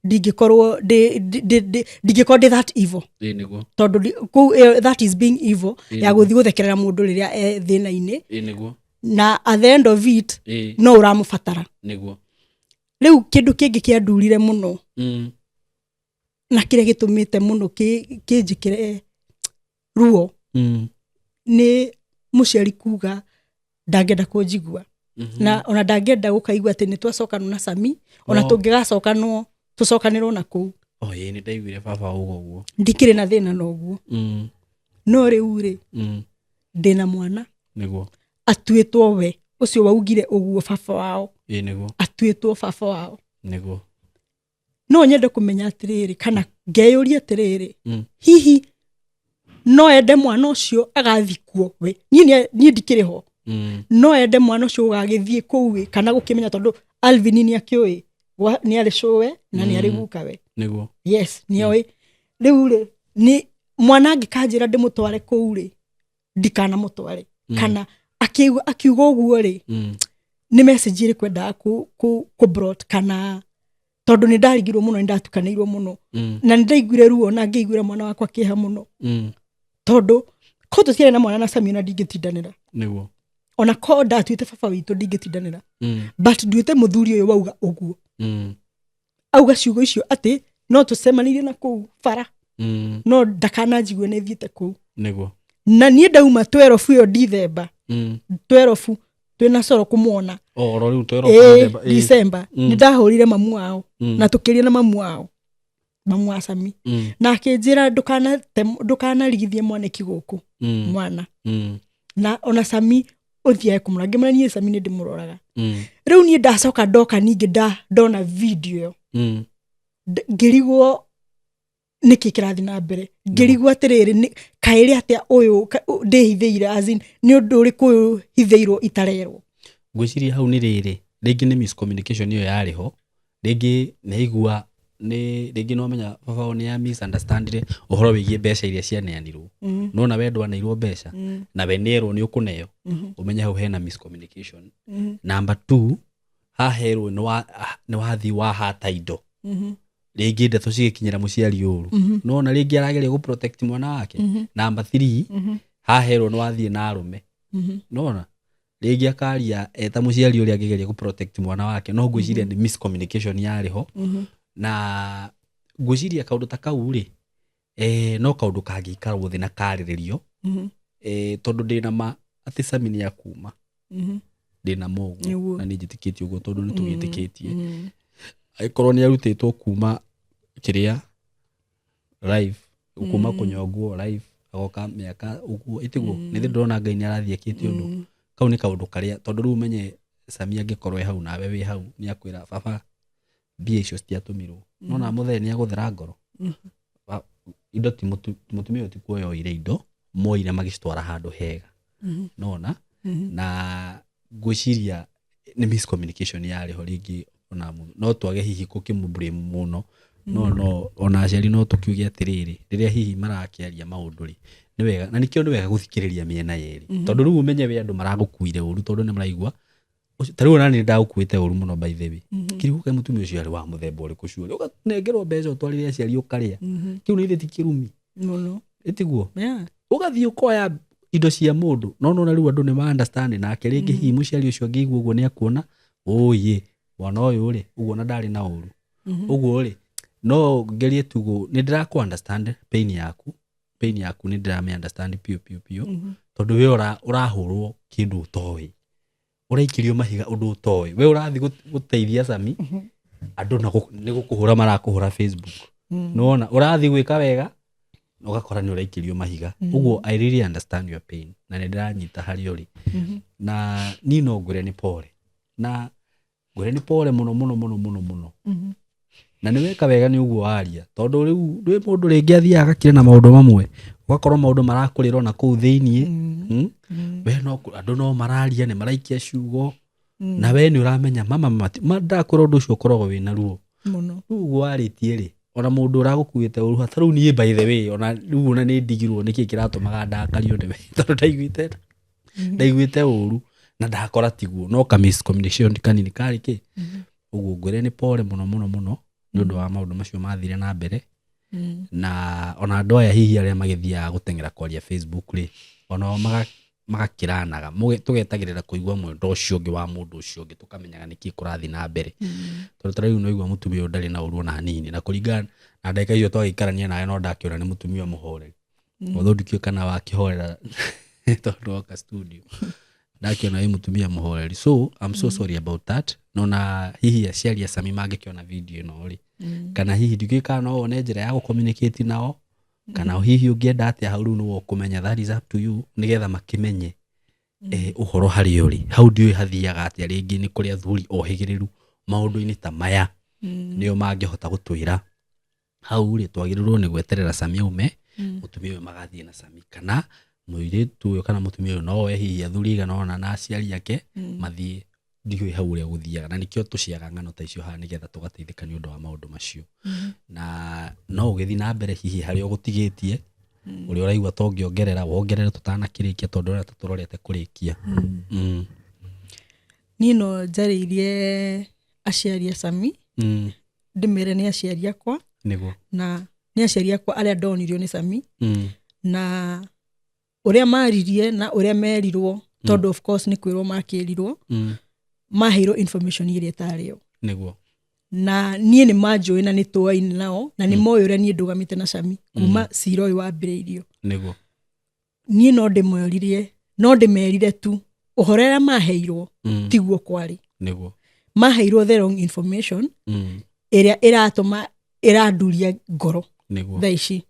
S1: Ndingĩkorwo ndingĩkorwo ndĩ that evil.
S2: Ĩ nĩguo.
S1: Tondũ kũu that is being evil ya gũthiĩ gũthekerera mũndũ rĩrĩa e thĩna-inĩ.
S2: Ĩ nĩguo.
S1: Na at the end of it no ũramũbatara. Rĩu kĩndũ kĩngĩ kĩandurire mũno na kĩrĩa gĩtũmĩte mũno kĩnjĩkĩre ruo nĩ mũciari kuga ndangĩenda kũnjigua, na ona ndangĩenda gũkaigua atĩ nĩ twacokanwo na Sami, ona tũngĩgacokanwo tũcokanĩrwo na kũu.
S2: Oh, ĩ nĩ ndaiguire baba uga ũguo.
S1: Ndikĩrĩ na thĩna na ũguo, no rĩu rĩ, ndĩna mwana atuĩtwo we ũcio waugire ũguo baba wao,
S2: Ĩ nĩguo.
S1: atuĩtwo baba wao. No nyende kũmenya atĩrĩrĩ, kana ngeyũria atĩrĩrĩ, hihi no ende mwana ũcio agathikwo we? Niĩ ndikĩrĩ ho. No ende mwana ũcio ũgagĩthiĩ kũu ĩ, kana gũkĩmenya, tondũ Alvin nĩ akĩũĩ nĩ arĩ cũwe na nĩ arĩ gukawe. Yes, nĩoĩ. Rĩu rĩ, nĩ mwana angĩkanjĩra ndĩmũtware kũu rĩ, ndikanamũtware, kana akiuga ũguo rĩ, nĩ message ĩrĩkũ endaga kũ brought, kana tondũ nĩ ndarigirwo mũno, nĩ ndatukanĩirwo mũno, na nĩ ndaiguire ruo na ngĩiguĩra mwana wakwa kĩeha mũno, tondũ ko tũtiarĩ na mwana na Sami, ona ndingĩtindanĩra. Ona ko ndatuĩte baba witũ, ndingĩtindanĩra, but nduĩte mũthuri ũyũ wauga ũguo, auga ciugo icio atĩ no tũcemanĩrie na kũu bara, no ndakananjigue nĩ thiĩte kũu. Na niĩ ndauma 12 ĩyo Dithemba, 12 twĩna coro kũmuona.
S2: Oro rĩu 12
S1: Ĩĩ,
S2: December.
S1: December. Nĩ ndahũrire mamu wao na tũkĩria na mamu wao, mamu wa Sami, na akĩnjĩra ndũkanarigithie mwaneki gũkũ mwana, na ona Sami ũthiae kũmũrora. Ngĩmwĩra niĩ Sami nĩ ndĩmũroraga. Rĩu niĩ ndacoka ndoka ningĩ ndona video ĩyo, ngĩrigwo nĩkĩ kĩrathiĩ na mbere, ngĩrigwo atĩrĩrĩ, kaĩrĩ atĩa ũyũ ndĩhithĩire, as in, nĩ ũndũ ũrĩkũ ũyũ hithĩirwo itarerwo.
S2: Ngwĩciria hau nĩ rĩrĩ, rĩngĩ nĩ miscommunication ĩyo yarĩ ho, rĩngĩ nĩ aigua nĩ rĩngĩ no menya baba wao nĩ ya misunderstandire ũhoro wĩgiĩ mbeca iria cianeanirwo. Nona we ndwaneirwo mbeca na we nĩerwo nĩ ũkũneo, ũmenye hau hena miscommunication. Number two, haherwo nĩ wathiĩ wahata indo, rĩngĩ ndeto cigĩkinyĩra mũciari ũru, nona rĩngĩ arageria gũ protect mwana wake. Number three, haherwo nĩ wathiĩ na arũme, nona rĩngĩ akaria eta mũciari ũrĩa angĩgeria gũ protect mwana wake. No ngwĩciria nĩ miscommunication yarĩ ho, na ngwĩciria kaũndũ ta kau rĩ, no kaũndũ kangĩikarwo thĩ na karĩrĩrio, tondũ ndĩna ma atĩ Sami nĩ akuma, ndĩna ma ũguo.
S1: Nĩguo.
S2: Na nĩ njĩtĩkĩtie ũguo tondũ nĩ tũgĩtĩkĩtie angĩkorwo nĩ arutĩtwo kuma kĩrĩa live, kuma kũnyongwo live, agoka mĩaka ũguo ĩtiguo, nĩ thĩ ndĩrona Ngai nĩ arathiĩ akĩte ũndũ. Kau nĩ kaũndũ karĩa, tondũ rĩu ũmenye Sami angĩkorwo e hau nawe wĩ hau, nĩ akwĩra baba mbia icio citiatũmirwo, nona mũthee nĩ agũthera ngoro. Indo ti mũtumia ũyũ ti kuoya oire indo, moire magĩcitwara handũ hega, nona na ngwĩciria nĩ miscommunication yarĩ ho. Rĩngĩ ona no twage hihi gũkĩmũ mũno, no ona aciari no tũkiuge atĩrĩrĩ, rĩrĩa hihi marakĩaria maũndũ rĩ, nĩ wega, na nĩkĩo nĩ wega gũthikĩrĩria mĩena yerĩ, tondũ rĩu ũmenye we andũ maragũkuire ũru tondũ nĩ maraigua ta rĩu ona nĩ ndagũkuĩte ũru mũno, by the way. Kĩrigũ kaĩ mũtumia ũcio arĩ wa mũthemba ũrĩkũ cuore ũkanengerwo mbeca ũtwarĩre aciari ũkarĩa, kĩu nĩ ithe ti kĩrumi?
S1: Mũno.
S2: Ĩtiguo?
S1: Yeah.
S2: Ũgathiĩ ũkoya indo cia mũndũ, no nona rĩu andũ nĩ ma understand nake rĩngĩ hihi mũciari ũcio angĩigua ũguo nĩ akuona ũyĩ mwana ũyũ rĩ, ũguo na ndarĩ na ũru ũguo rĩ, no ngerie tu nĩ ndĩrakũ understand pain yaku, pain yaku nĩ ndĩramĩ understand piũ piũ piũ, tondũ we ũrahũrwo kĩndũ ũtoĩ, ũraikĩrio mahiga ũndũ ũtoĩ, we ũrathiĩ gũteithia Sami, andũ na nĩ gũkũhũra marakũhũra Facebook. Nĩwona ũrathiĩ gwĩka wega na ũgakora nĩ ũraikĩrio mahiga ũguo. I really understand your pain na nĩ ndĩranyita harĩa ũrĩ, na niĩ no ngwĩre nĩ pole, na ngwĩre nĩ pole mũno mũno mũno mũno mũno, na nĩ weka wega nĩ ũguo waria, tondũ rĩu ndwĩ mũndũ rĩngĩ athiaga agakira na maũndũ mamwe, ũgakorwo maũndũ marakũrĩra ona kũu thĩiniĩ. We no andũ no mararia, nĩ maraikia ciugo, na we nĩ ũramenya mama ndakwĩra ũndũ ũcio ũkoragwo wĩna ruo.
S1: Mũno.
S2: Rĩu ũguo warĩtie rĩ, ona mũndũ ũragũkuĩte ũru ta rĩu niĩ, by the way, ona rĩu ona nĩ ndigirwo nĩkĩ kĩratũmaga ndakario nĩwe, tondũ ndaiguĩte ũru na ndakora tiguo, no ka miscommunication kanini karĩ kĩ ũguo. Ngwĩre nĩ pole mũno mũno mũno nĩ ũndũ wa maũndũ macio mathire na mbere, na ona andũ aya hihi arĩa magĩthiaga gũteng'era kwaria Facebook rĩ, onao magakĩranaga. Tũgetagĩrĩra kũigua mwendo ũcio ũngĩ wa mũndũ ũcio ũngĩ, tũkamenyaga nĩkĩ kũrathiĩ na mbere, tondũ ta rĩu no igua mũtumia ũyũ ndarĩ na ũru ona hanini, na kũringana na ndagĩka icio twagĩikarania nawe, no ndakĩona nĩ mũtumia mũhoreri, although ndikĩũĩ kana wakĩhorera tondũ woka studio ndakĩona wĩ mũtumia mũhoreri. So I'm so sorry about that. No na hihi aciari a Sami mangĩkĩona video ĩno rĩ, kana hihi ndikĩũĩ kana no wone njĩra ya gũ-communicate nao, kana hihi ũngĩenda atĩa hau, rĩu nĩwe ũkũmenya, that is up to you, nĩgetha makĩmenye ũhoro harĩa ũrĩ hau. Ndiũĩ hathiaga atĩa, rĩngĩ nĩ kũrĩ athuri ohĩgĩrĩru maũndũ-inĩ ta maya, nĩo mangĩhota gũtwĩra hau rĩ twagĩrĩirwo nĩ gweterera Sami aume, mũtumia ũyũ magathiĩ na Sami, kana mũirĩtu ũyũ kana mũtumia ũyũ no oe hihi athuri aigana ũna na aciari ake mathiĩ. Ndiũĩ hau ũrĩa gũthiaga, na nĩkĩo tũciaga ng'ano ta icio haha, nĩgetha tũgateithĩka nĩ ũndũ wa maũndũ macio. Na no ũgĩthiĩ na mbere hihi harĩa ũgũtigĩtie, ũrĩa ũraigua ta ũngĩongerera wongerere tũtanakĩrĩkia, tondũ ũrĩa tũrorete kũrĩkia.
S1: Niĩ no njarĩirie aciari a Sami, ndĩmere nĩ aciari akwa, na nĩ aciari akwa arĩa ndonirio nĩ Sami, na ũrĩa maririe na ũrĩa merirwo, tondũ of course nĩ kwĩrwo makĩrirwo, maheirwo information ĩrĩa ĩtarĩ yo. Na niĩ nĩ manjũĩ na nĩ tũaine nao, na nĩ moĩ ũrĩa niĩ ndũgamĩte na Sami kuma cira ũyũ wambĩrĩirio. Niĩ no ndĩmoririe, no ndĩmerire tu ũhoro ũrĩa maheirwo tiguo kwarĩ. Maheirwo the wrong information, ĩrĩa ĩratũma ĩranduria ngoro thaa ici,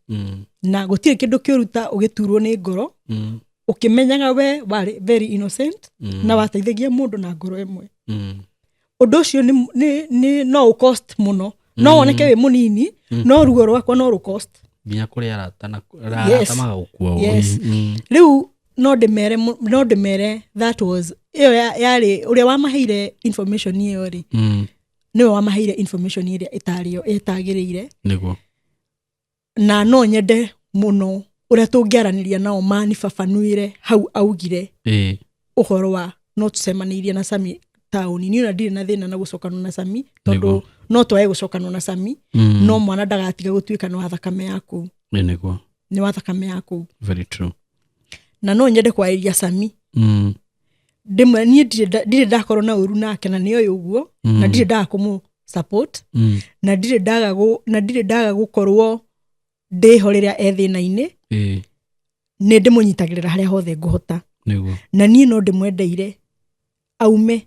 S1: na gũtirĩ kĩndũ kĩũru ta ũgĩturwo nĩ ngoro, ũkĩmenyaga we warĩ very innocent, na wateithagia mũndũ na ngoro ĩmwe. Ũndũ ũcio nĩ no ũ cost mũno, no woneke wĩ mũnini, no ruo rwakwa no rũ cost.
S2: Nginya kũrĩ arata na arata magagũkua ũũ.
S1: Yes. Rĩu no ndĩmere that was ĩyo yarĩ ũrĩa wamaheire information ĩyo rĩ, nĩwe wamaheire information ĩrĩa ĩtarĩyo ĩtagĩrĩire. Na no nyende mũno ũrĩa tũngĩaranĩria nao manibabanuĩre hau augire ũhoro wa no tũcemanĩirie na Sami taũni. Niĩ ona ndirĩ na thĩna na gũcokanwo na Sami, tondũ no twage gũcokanwo na Sami, no mwana ndagatiga gũtuĩka nĩ wa thakame yaku. Nĩ wa thakame yaku.
S2: Very true.
S1: Na no nyende kwarĩria Sami, ndĩmwe niĩ ndirĩ ndakorwo na ũru nake, na nĩoĩ ũguo, na ndirĩ ndaga kũmũ support, na ndirĩ ndaga gũkorwo ndĩho rĩrĩa e thĩna-inĩ. Nĩ ndĩmũnyitagĩrĩra harĩa hothe ngũhota. Na niĩ no ndĩmwendeire aume,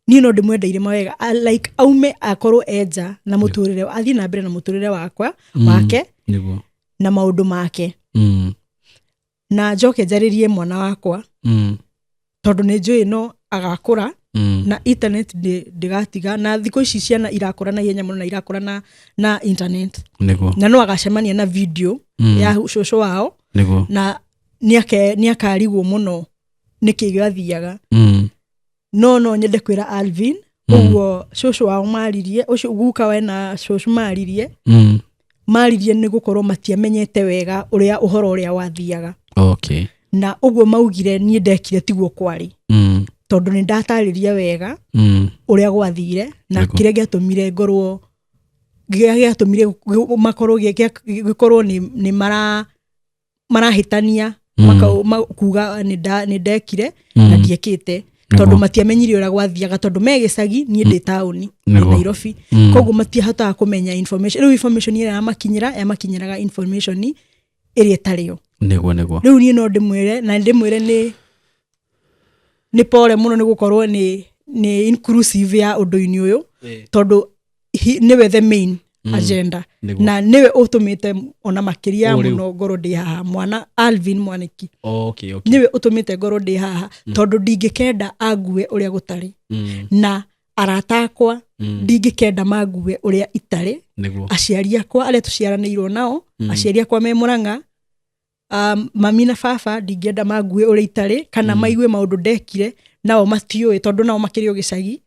S1: niĩ no ndĩmwendeire mawega, like aume akorwo enja na mũtũrĩre, athiĩ na mbere na mũtũrĩre wakwa wake na maũndũ make, na njoke njarĩrie mwana wakwa, tondũ nĩ njũĩ no agakũra na internet ndĩgatiga, na thikũ ici ciana irakũra na ihenya mũno na irakũra na internet, na no agacemania na video ya cũcũ wao, na nĩakarigwo mũno nĩkĩ gĩathiaga. No nyende kwĩra Alvin ũguo cũcũ wao maririe, ũcio guka we na cũcũ maririe, maririe nĩ gũkorwo matiamenyete wega ũrĩa ũhoro ũrĩa wathiaga, na ũguo maugire niĩ ndekire tiguo kwarĩ, tondũ nĩ ndatarĩria wega ũrĩa gwathire na kĩrĩa gĩatũmire ngorwo, kĩrĩa gĩatũmire makorwo gĩkorwo nĩ marahĩtania, kuga nĩ ndekire na ndiekĩte, tondũ matiamenyire ũrĩa gwathiaga, tondũ me gĩcagi, niĩ ndĩ taũni, ndĩ Nairobi. Koguo matiahotaga kũmenya information. Rĩu information ĩrĩa yamakinyĩra, yamakinyĩraga information ĩrĩa ĩtarĩ yo.
S2: Nĩguo nĩguo.
S1: Rĩu niĩ no ndĩmwĩre, na ndĩmwĩre nĩ pore mũno nĩ gũkorwo nĩ inclusive ya ũndũ-inĩ ũyũ, tondũ nĩwe the main agenda, na nĩwe ũtũmĩte ona makĩria
S2: Oh, rĩu.
S1: mũno ngorwo ndĩ haha, mwana Alvin Mwaniki.
S2: Okay, okay.
S1: Nĩwe ũtũmĩte ngorwo ndĩ haha, tondũ ndingĩkenda angue ũrĩa gũtarĩ, na arata akwa ndingĩkenda mangue ũrĩa itarĩ. Aciari akwa arĩa tũciaranĩirwo nao, aciari akwa me Mũrang'a, mami na baba, ndingĩenda mangue ũrĩa itarĩ, kana maigue maũndũ ndekire nao matiũĩ, tondũ nao makĩrĩ o gĩcagi.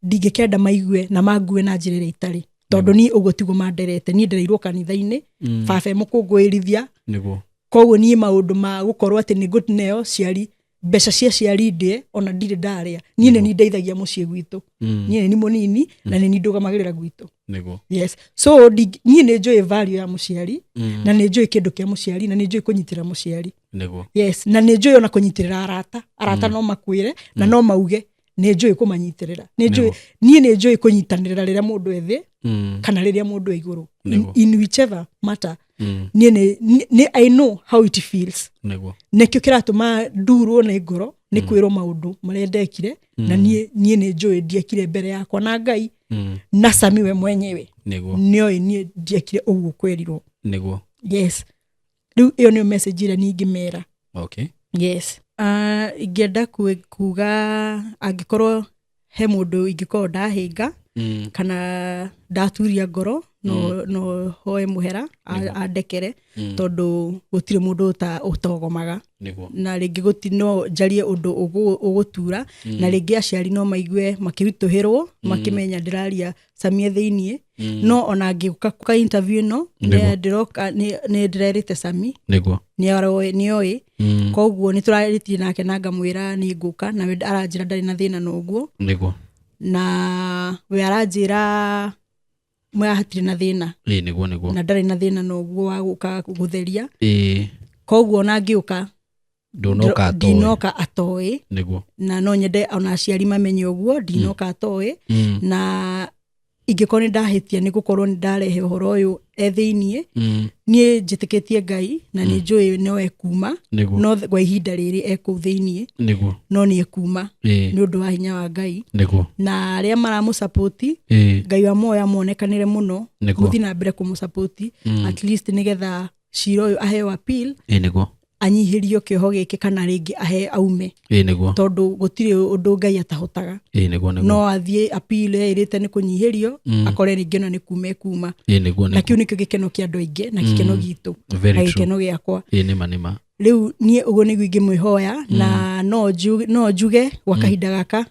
S1: Ndingĩkenda maigue na mangue na njĩra ĩrĩa itarĩ, tondũ niĩ ũguo tiguo manderete. Niĩ ndereirwo kanitha-inĩ, baba e mũkũngũĩrithia. Koguo niĩ maũndũ ma gũkorwo atĩ nĩ ngũneo ciari mbeca cia ciari ndĩe, ona ndirĩ ndarĩa. Niĩ nĩ ndeithagia mũciĩ gwitũ. Niĩ nĩ ni mũnini na nĩ ni ndũgamagĩrĩra gwitũ. Yes, so niĩ nĩ njũĩ value ya mũciari, na nĩ njũĩ kĩndũ kĩa mũciari, na nĩ njũĩ kũnyitĩrĩra mũciari. Yes, na nĩ njũĩ ona kũnyitĩrĩra arata. Arata no makwĩre na no mauge nĩ njũĩ kũmanyitĩrĩra, nĩ njũĩ. Niĩ nĩ njũĩ kũnyitanĩrĩra rĩrĩa mũndũ ethĩ kana rĩrĩa mũndũ e igũrũ, in whichever matter. Niĩ nĩ I know how it feels. Nĩkĩo kĩratũma ndurwo nĩ ngoro nĩ kwĩrwo maũndũ marĩa ndekire, na niĩ nĩ njũĩ ndiekire mbere yakwa na Ngai, na Sami we mwenyewe nĩoĩ niĩ ndiekire ũguo kwerirwo. Yes, rĩu ĩyo nĩyo message ĩrĩa niĩ ingĩmera. Yes, ingĩenda kuga angĩkorwo he mũndũ ingĩkorwo ndahĩnga kana ndaturia ngoro, no hoe mũhera, andekere, tondũ gũtirĩ mũndũ ũtogomaga. Na rĩngĩ gũti no njarie ũndũ ũgũtura, na rĩngĩ aciari no maigue makĩritũhĩrwo makĩmenya ndĩraria Samie thĩiniĩ. No ona ngĩũka ka interview ĩno, ndĩroka nĩ ndĩrerĩte Sami, nĩoĩ. Koguo nĩ tũrarĩtie nake na ngamwĩra nĩ ngũka, na we aranjĩra ndarĩ na thĩna na ũguo. Na we aranjĩra mwe hatirĩ na thĩna.
S2: Ĩĩ, nĩguo nĩguo.
S1: Na ndarĩ na thĩna na ũguo wa gũka gũtheria. Koguo ona ngĩũka
S2: Ndũnoka atoĩ.
S1: Ndinoka atoĩ. Na no nyende ona aciari mamenye ũguo, ndinoka atoĩ. Na ingĩkorwo nĩ ndahĩtia nĩ gũkorwo nĩ ndarehe ũhoro ũyũ e thĩiniĩ, niĩ njĩtĩkĩtie Ngai na nĩ njũĩ no ekuma. No kwa ihinda rĩrĩ ekũu thĩiniĩ, no nĩ ekuma nĩ ũndũ wa hinya wa Ngai na arĩa maramũsapoti. Ngai wa muoyo amuonekanĩre mũno. Mũthiĩ na mbere kũmũsapoti, at least nĩgetha cira ũyũ aheo appeal.
S2: Ĩĩ, nĩguo.
S1: Anyihĩrio kĩoho gĩkĩ kana rĩngĩ ahe aume.
S2: Ĩĩ nĩguo.
S1: Tondũ gũtirĩ ũndũ Ngai atahotaga.
S2: Ĩĩ nĩguo nĩguo.
S1: No athiĩ appeal ĩrĩte nĩ kũnyihĩrio, akore rĩngĩ ona nĩ kuma ekuma.
S2: Ĩĩ nĩguo
S1: Na
S2: nĩguo.
S1: kĩu nĩkĩo gĩkeno kĩa andũ aingĩ na gĩkeno gitũ
S2: Very
S1: na
S2: true.
S1: gĩkeno gĩakwa.
S2: Ĩĩ nĩma nĩma.
S1: Rĩu niĩ ũguo nĩguo ingĩmwĩhoya, na no njuge gwa kahinda gaka,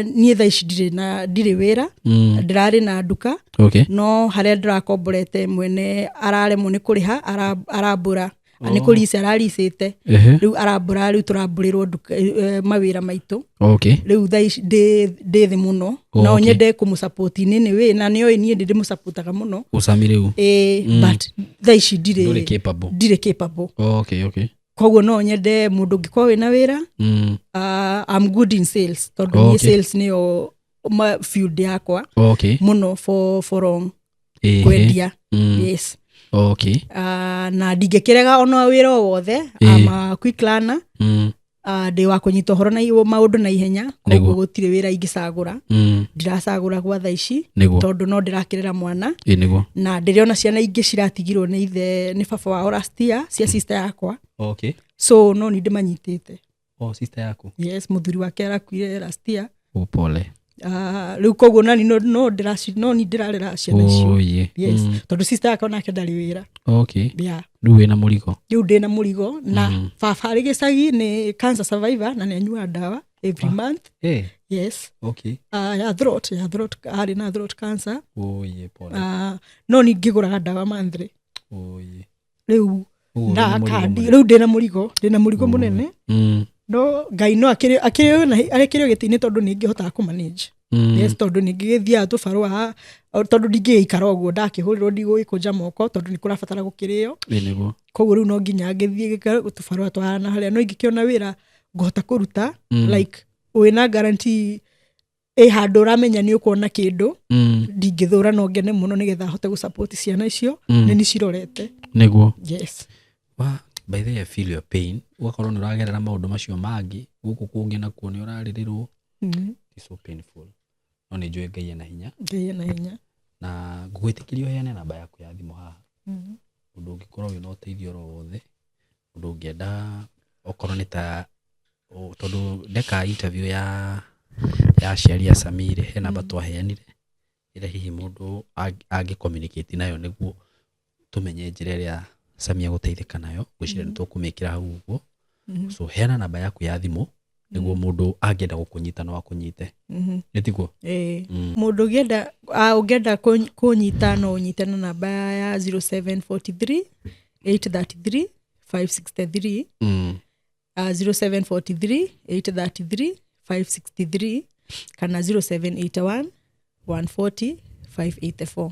S1: niĩ thaa ici ndirĩ wĩra. Ndĩrarĩ na nduka, no harĩa ndĩrakomborete mwene araremwo nĩ kũrĩha, arambũra nĩ kũrica araricĩte. Rĩu arambũra, rĩu tũrambũrĩrwo nduka, mawĩra maitũ. Rĩu thaa ici ndĩ thĩ mũno. No nyende kũmũsupport in any way, na nĩoĩ niĩ ndĩ ndĩmũsupportaga mũno.
S2: Ũcami rĩu.
S1: Ĩĩ, but thaa ici
S2: Ndũrĩ
S1: ndirĩ
S2: capable.
S1: Ndirĩ capable. Koguo no nyende mũndũ ũngĩkorwo wĩna wĩra, I'm good in sales tondũ niĩ sales nĩyo field yakwa mũno for long, kwendia. Yes. Na ndingĩkĩrega ona wĩra o wothe. I'm a quick learner. Ndĩ wa kũnyita ũhoro na maũndũ na ihenya, koguo gũtirĩ wĩra ingĩcagũra. Ndiracagũra gwa thaa ici tondũ no ndĩrakĩrera mwana.
S2: Ĩĩ nĩguo.
S1: Na ndĩrĩona ciana ingĩ ciratigirwo nĩ ithe, nĩ baba wao last year, cia sister yakwa. So no ni ndĩmanyitĩte.
S2: Oh, sister yaku.
S1: Yes, mũthuri wake arakuire last year.
S2: Oh, pole.
S1: Rĩu koguo nani no ni ndĩrarera ciana icio.
S2: Oh, yeah.
S1: Yes, tondũ sister yakwa nake ndarĩ wĩra. Yeah.
S2: Rĩu wĩna mũrigo.
S1: Rĩu ndĩna mũrigo, na baba arĩ gĩcagi nĩ cancer survivor na nĩ anyuaga ndawa every month. Yes. Ya throat, arĩ na throat cancer.
S2: Oh, yeah, pole.
S1: No ni ngĩgũraga ndawa monthly.
S2: Oh, yeah.
S1: Rĩu
S2: Ũguo
S1: na
S2: wĩna mũrigo
S1: kandi
S2: mũnene.
S1: Rĩu ndĩna mũrigo mũnene, no Ngai no akĩrĩ o gĩtĩ-inĩ tondũ nĩ ngĩhotaga kũ-manage. Yes, tondũ nĩ ngĩgĩthiaga tũbarũa, tondũ ndingĩgĩikara ũguo ndakĩhũrĩrwo ndigũgĩkũnja moko tondũ nĩ kũrabatara gũkĩrĩo.
S2: Ĩĩ nĩguo.
S1: Koguo rĩu no nginya ngĩthiĩ tũbarũa twa na harĩa no ingĩkĩona wĩra ngũhota kũruta, like wĩna guarantee ĩ handũ ũramenya nĩ ũkuona kĩndũ, ndingĩthũra, no ngene mũno nĩgetha hote gũsupport ciana icio. Nĩ nicirorete. Yes.
S2: Wa, by the way, I feel your pain. Ũgakorwo nĩ ũragerera maũndũ macio mangĩ gũkũ kũngĩ nakuo nĩ ũrarĩrĩrwo. It's so painful, no nĩ njũĩ Ngai ena hinya.
S1: Ngai ena hinya.
S2: Na ngũgwĩtĩkĩria ũheane namba yaku ya thimũ haha, ũndũ ũngĩkorwo wĩna ũteithio oro wothe, ũndũ ũngĩenda, okorwo nĩ ta tondũ ndeka interview ya aciari a Samiri, he namba twaheanire ĩrĩa hihi mũndũ angĩ communicate nayo nĩguo tũmenye njĩra ĩrĩa Sami agũteithĩka nayo. Ngwĩciria nĩ tũkũmĩkĩra hau ũguo. So heana namba yaku ya thimũ nĩguo mũndũ angĩenda gũkũnyita no akũnyite. Nĩ tiguo?
S1: Ĩĩ. Mũndũ ũngĩenda kũnyita no ũnyite na namba ya 0743 833 563. 0743 833 563 kana 0781 140 584.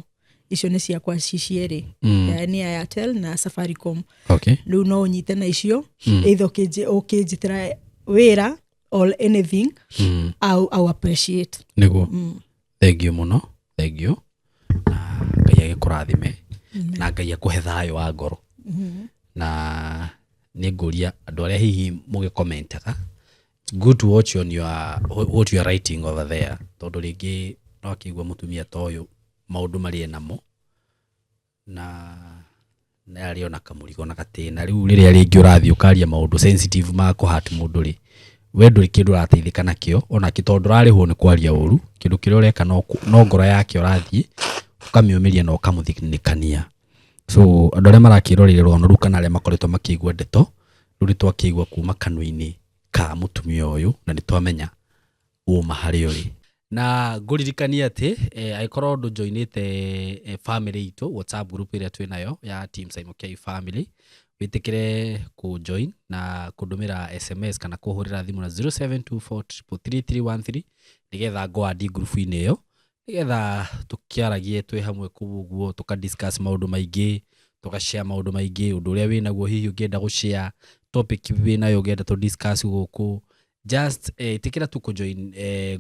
S1: Icio nĩ ciakwa ci cierĩ. Nĩ Airtel na Safaricom. Rĩu no ũnyite na icio, either ũkĩnjĩtĩra wĩra or anything. I'll appreciate.
S2: Nĩguo. Thank you mũno, thank you, na Ngai agĩkũrathime na Ngai akũhe thayũ wa ngoro. Na nĩ ngũria andũ arĩa hihi mũgĩkomentaga, it's good to watch on your what you are writing over there, tondũ rĩngĩ no akĩigua mũtumia ta ũyũ maũndũ marĩa namo na arĩ ona kamũrigo na gatĩna. Rĩu rĩrĩa rĩngĩ ũrathiĩ ũkaria maũndũ sensitive ma kũhat mũndũ rĩ, we ndũrĩ kĩndũ ũrateithĩka nakĩo onakĩ, tondũ ndũrarĩhwo nĩ kwaria ũru. Kĩndũ kĩrĩa ũreka no ngoro yake ũrathiĩ ũkamĩũmĩria na ũkamũthinĩkania. So andũ arĩa marakĩroreire rũgano rũu kana arĩa makoretwo makĩigua ndeto rĩu, nĩ twakĩigua kuma kanua-inĩ ka mũtumia ũyũ na nĩ twamenya ũma harĩa ũrĩ. Na ngũririkanie atĩ angĩkorwo ndũjoinĩte family itũ, WhatsApp group ĩrĩa twĩ nayo ya Team Simon K family, wĩtĩkĩre kũ-join na kũndũmĩra SMS kana kũhũrĩra thimũ na 07243313 nĩgetha ngũ-add group-inĩ ĩyo, nĩgetha tũkĩaragie twĩ hamwe kũu ũguo, tũka discuss maũndũ maingĩ, tũga-share maũndũ maingĩ, ũndũ ũrĩa wĩnaguo hihi ũngĩenda gũ-share, topic wĩnayo ũngĩenda tũ discuss gũkũ. Just ĩtĩkĩra tu kũ-join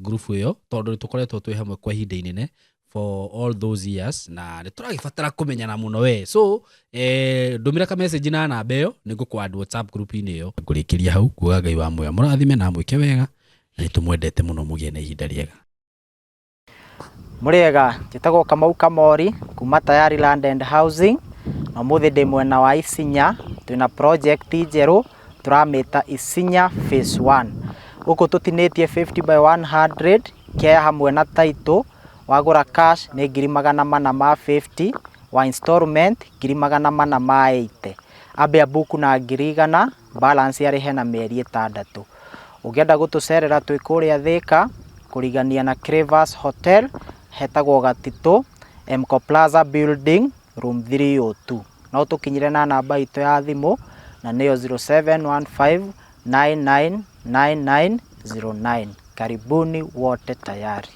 S2: group ĩyo, tondũ nĩ tũkoretwo twĩ hamwe kwa ihinda inene for all those years na nĩ tũragĩbatara kũmenyana mũno we. So ndũmĩra ka message na namba ĩyo, nĩ ngũkũ-add WhatsApp group-inĩ ĩyo. Ngũrĩkĩria hau kuga Ngai wa muoyo mũrathime na mwĩke wega, na nĩ tũmwendete mũno. Mũgĩe na ihinda rĩega.
S3: Mũrĩega, njĩtagwo Kamau Kamori kuma Tayari Land and Housing, na ũmũthĩ ndĩ mwena wa Isinya. Twĩna project njerũ tũramĩta Isinya Phase 1. Gũkũ tũtinĩtie 50 by 100 kea hamwe na title, wagũra cash nĩ 450,000, wa installment 480,000. Ambe abuku na 100,000, balance arĩhe na mĩeri 6. Ũngĩenda gũtũcerera twĩ kũrĩa Thĩka, kũrigania na Cravers Hotel, hetagwo Gatitũ, Mco Plaza Building, room 302. No tũkinyire na namba itũ ya thimũ na nĩyo 0715999909. Karibuni wote tayari.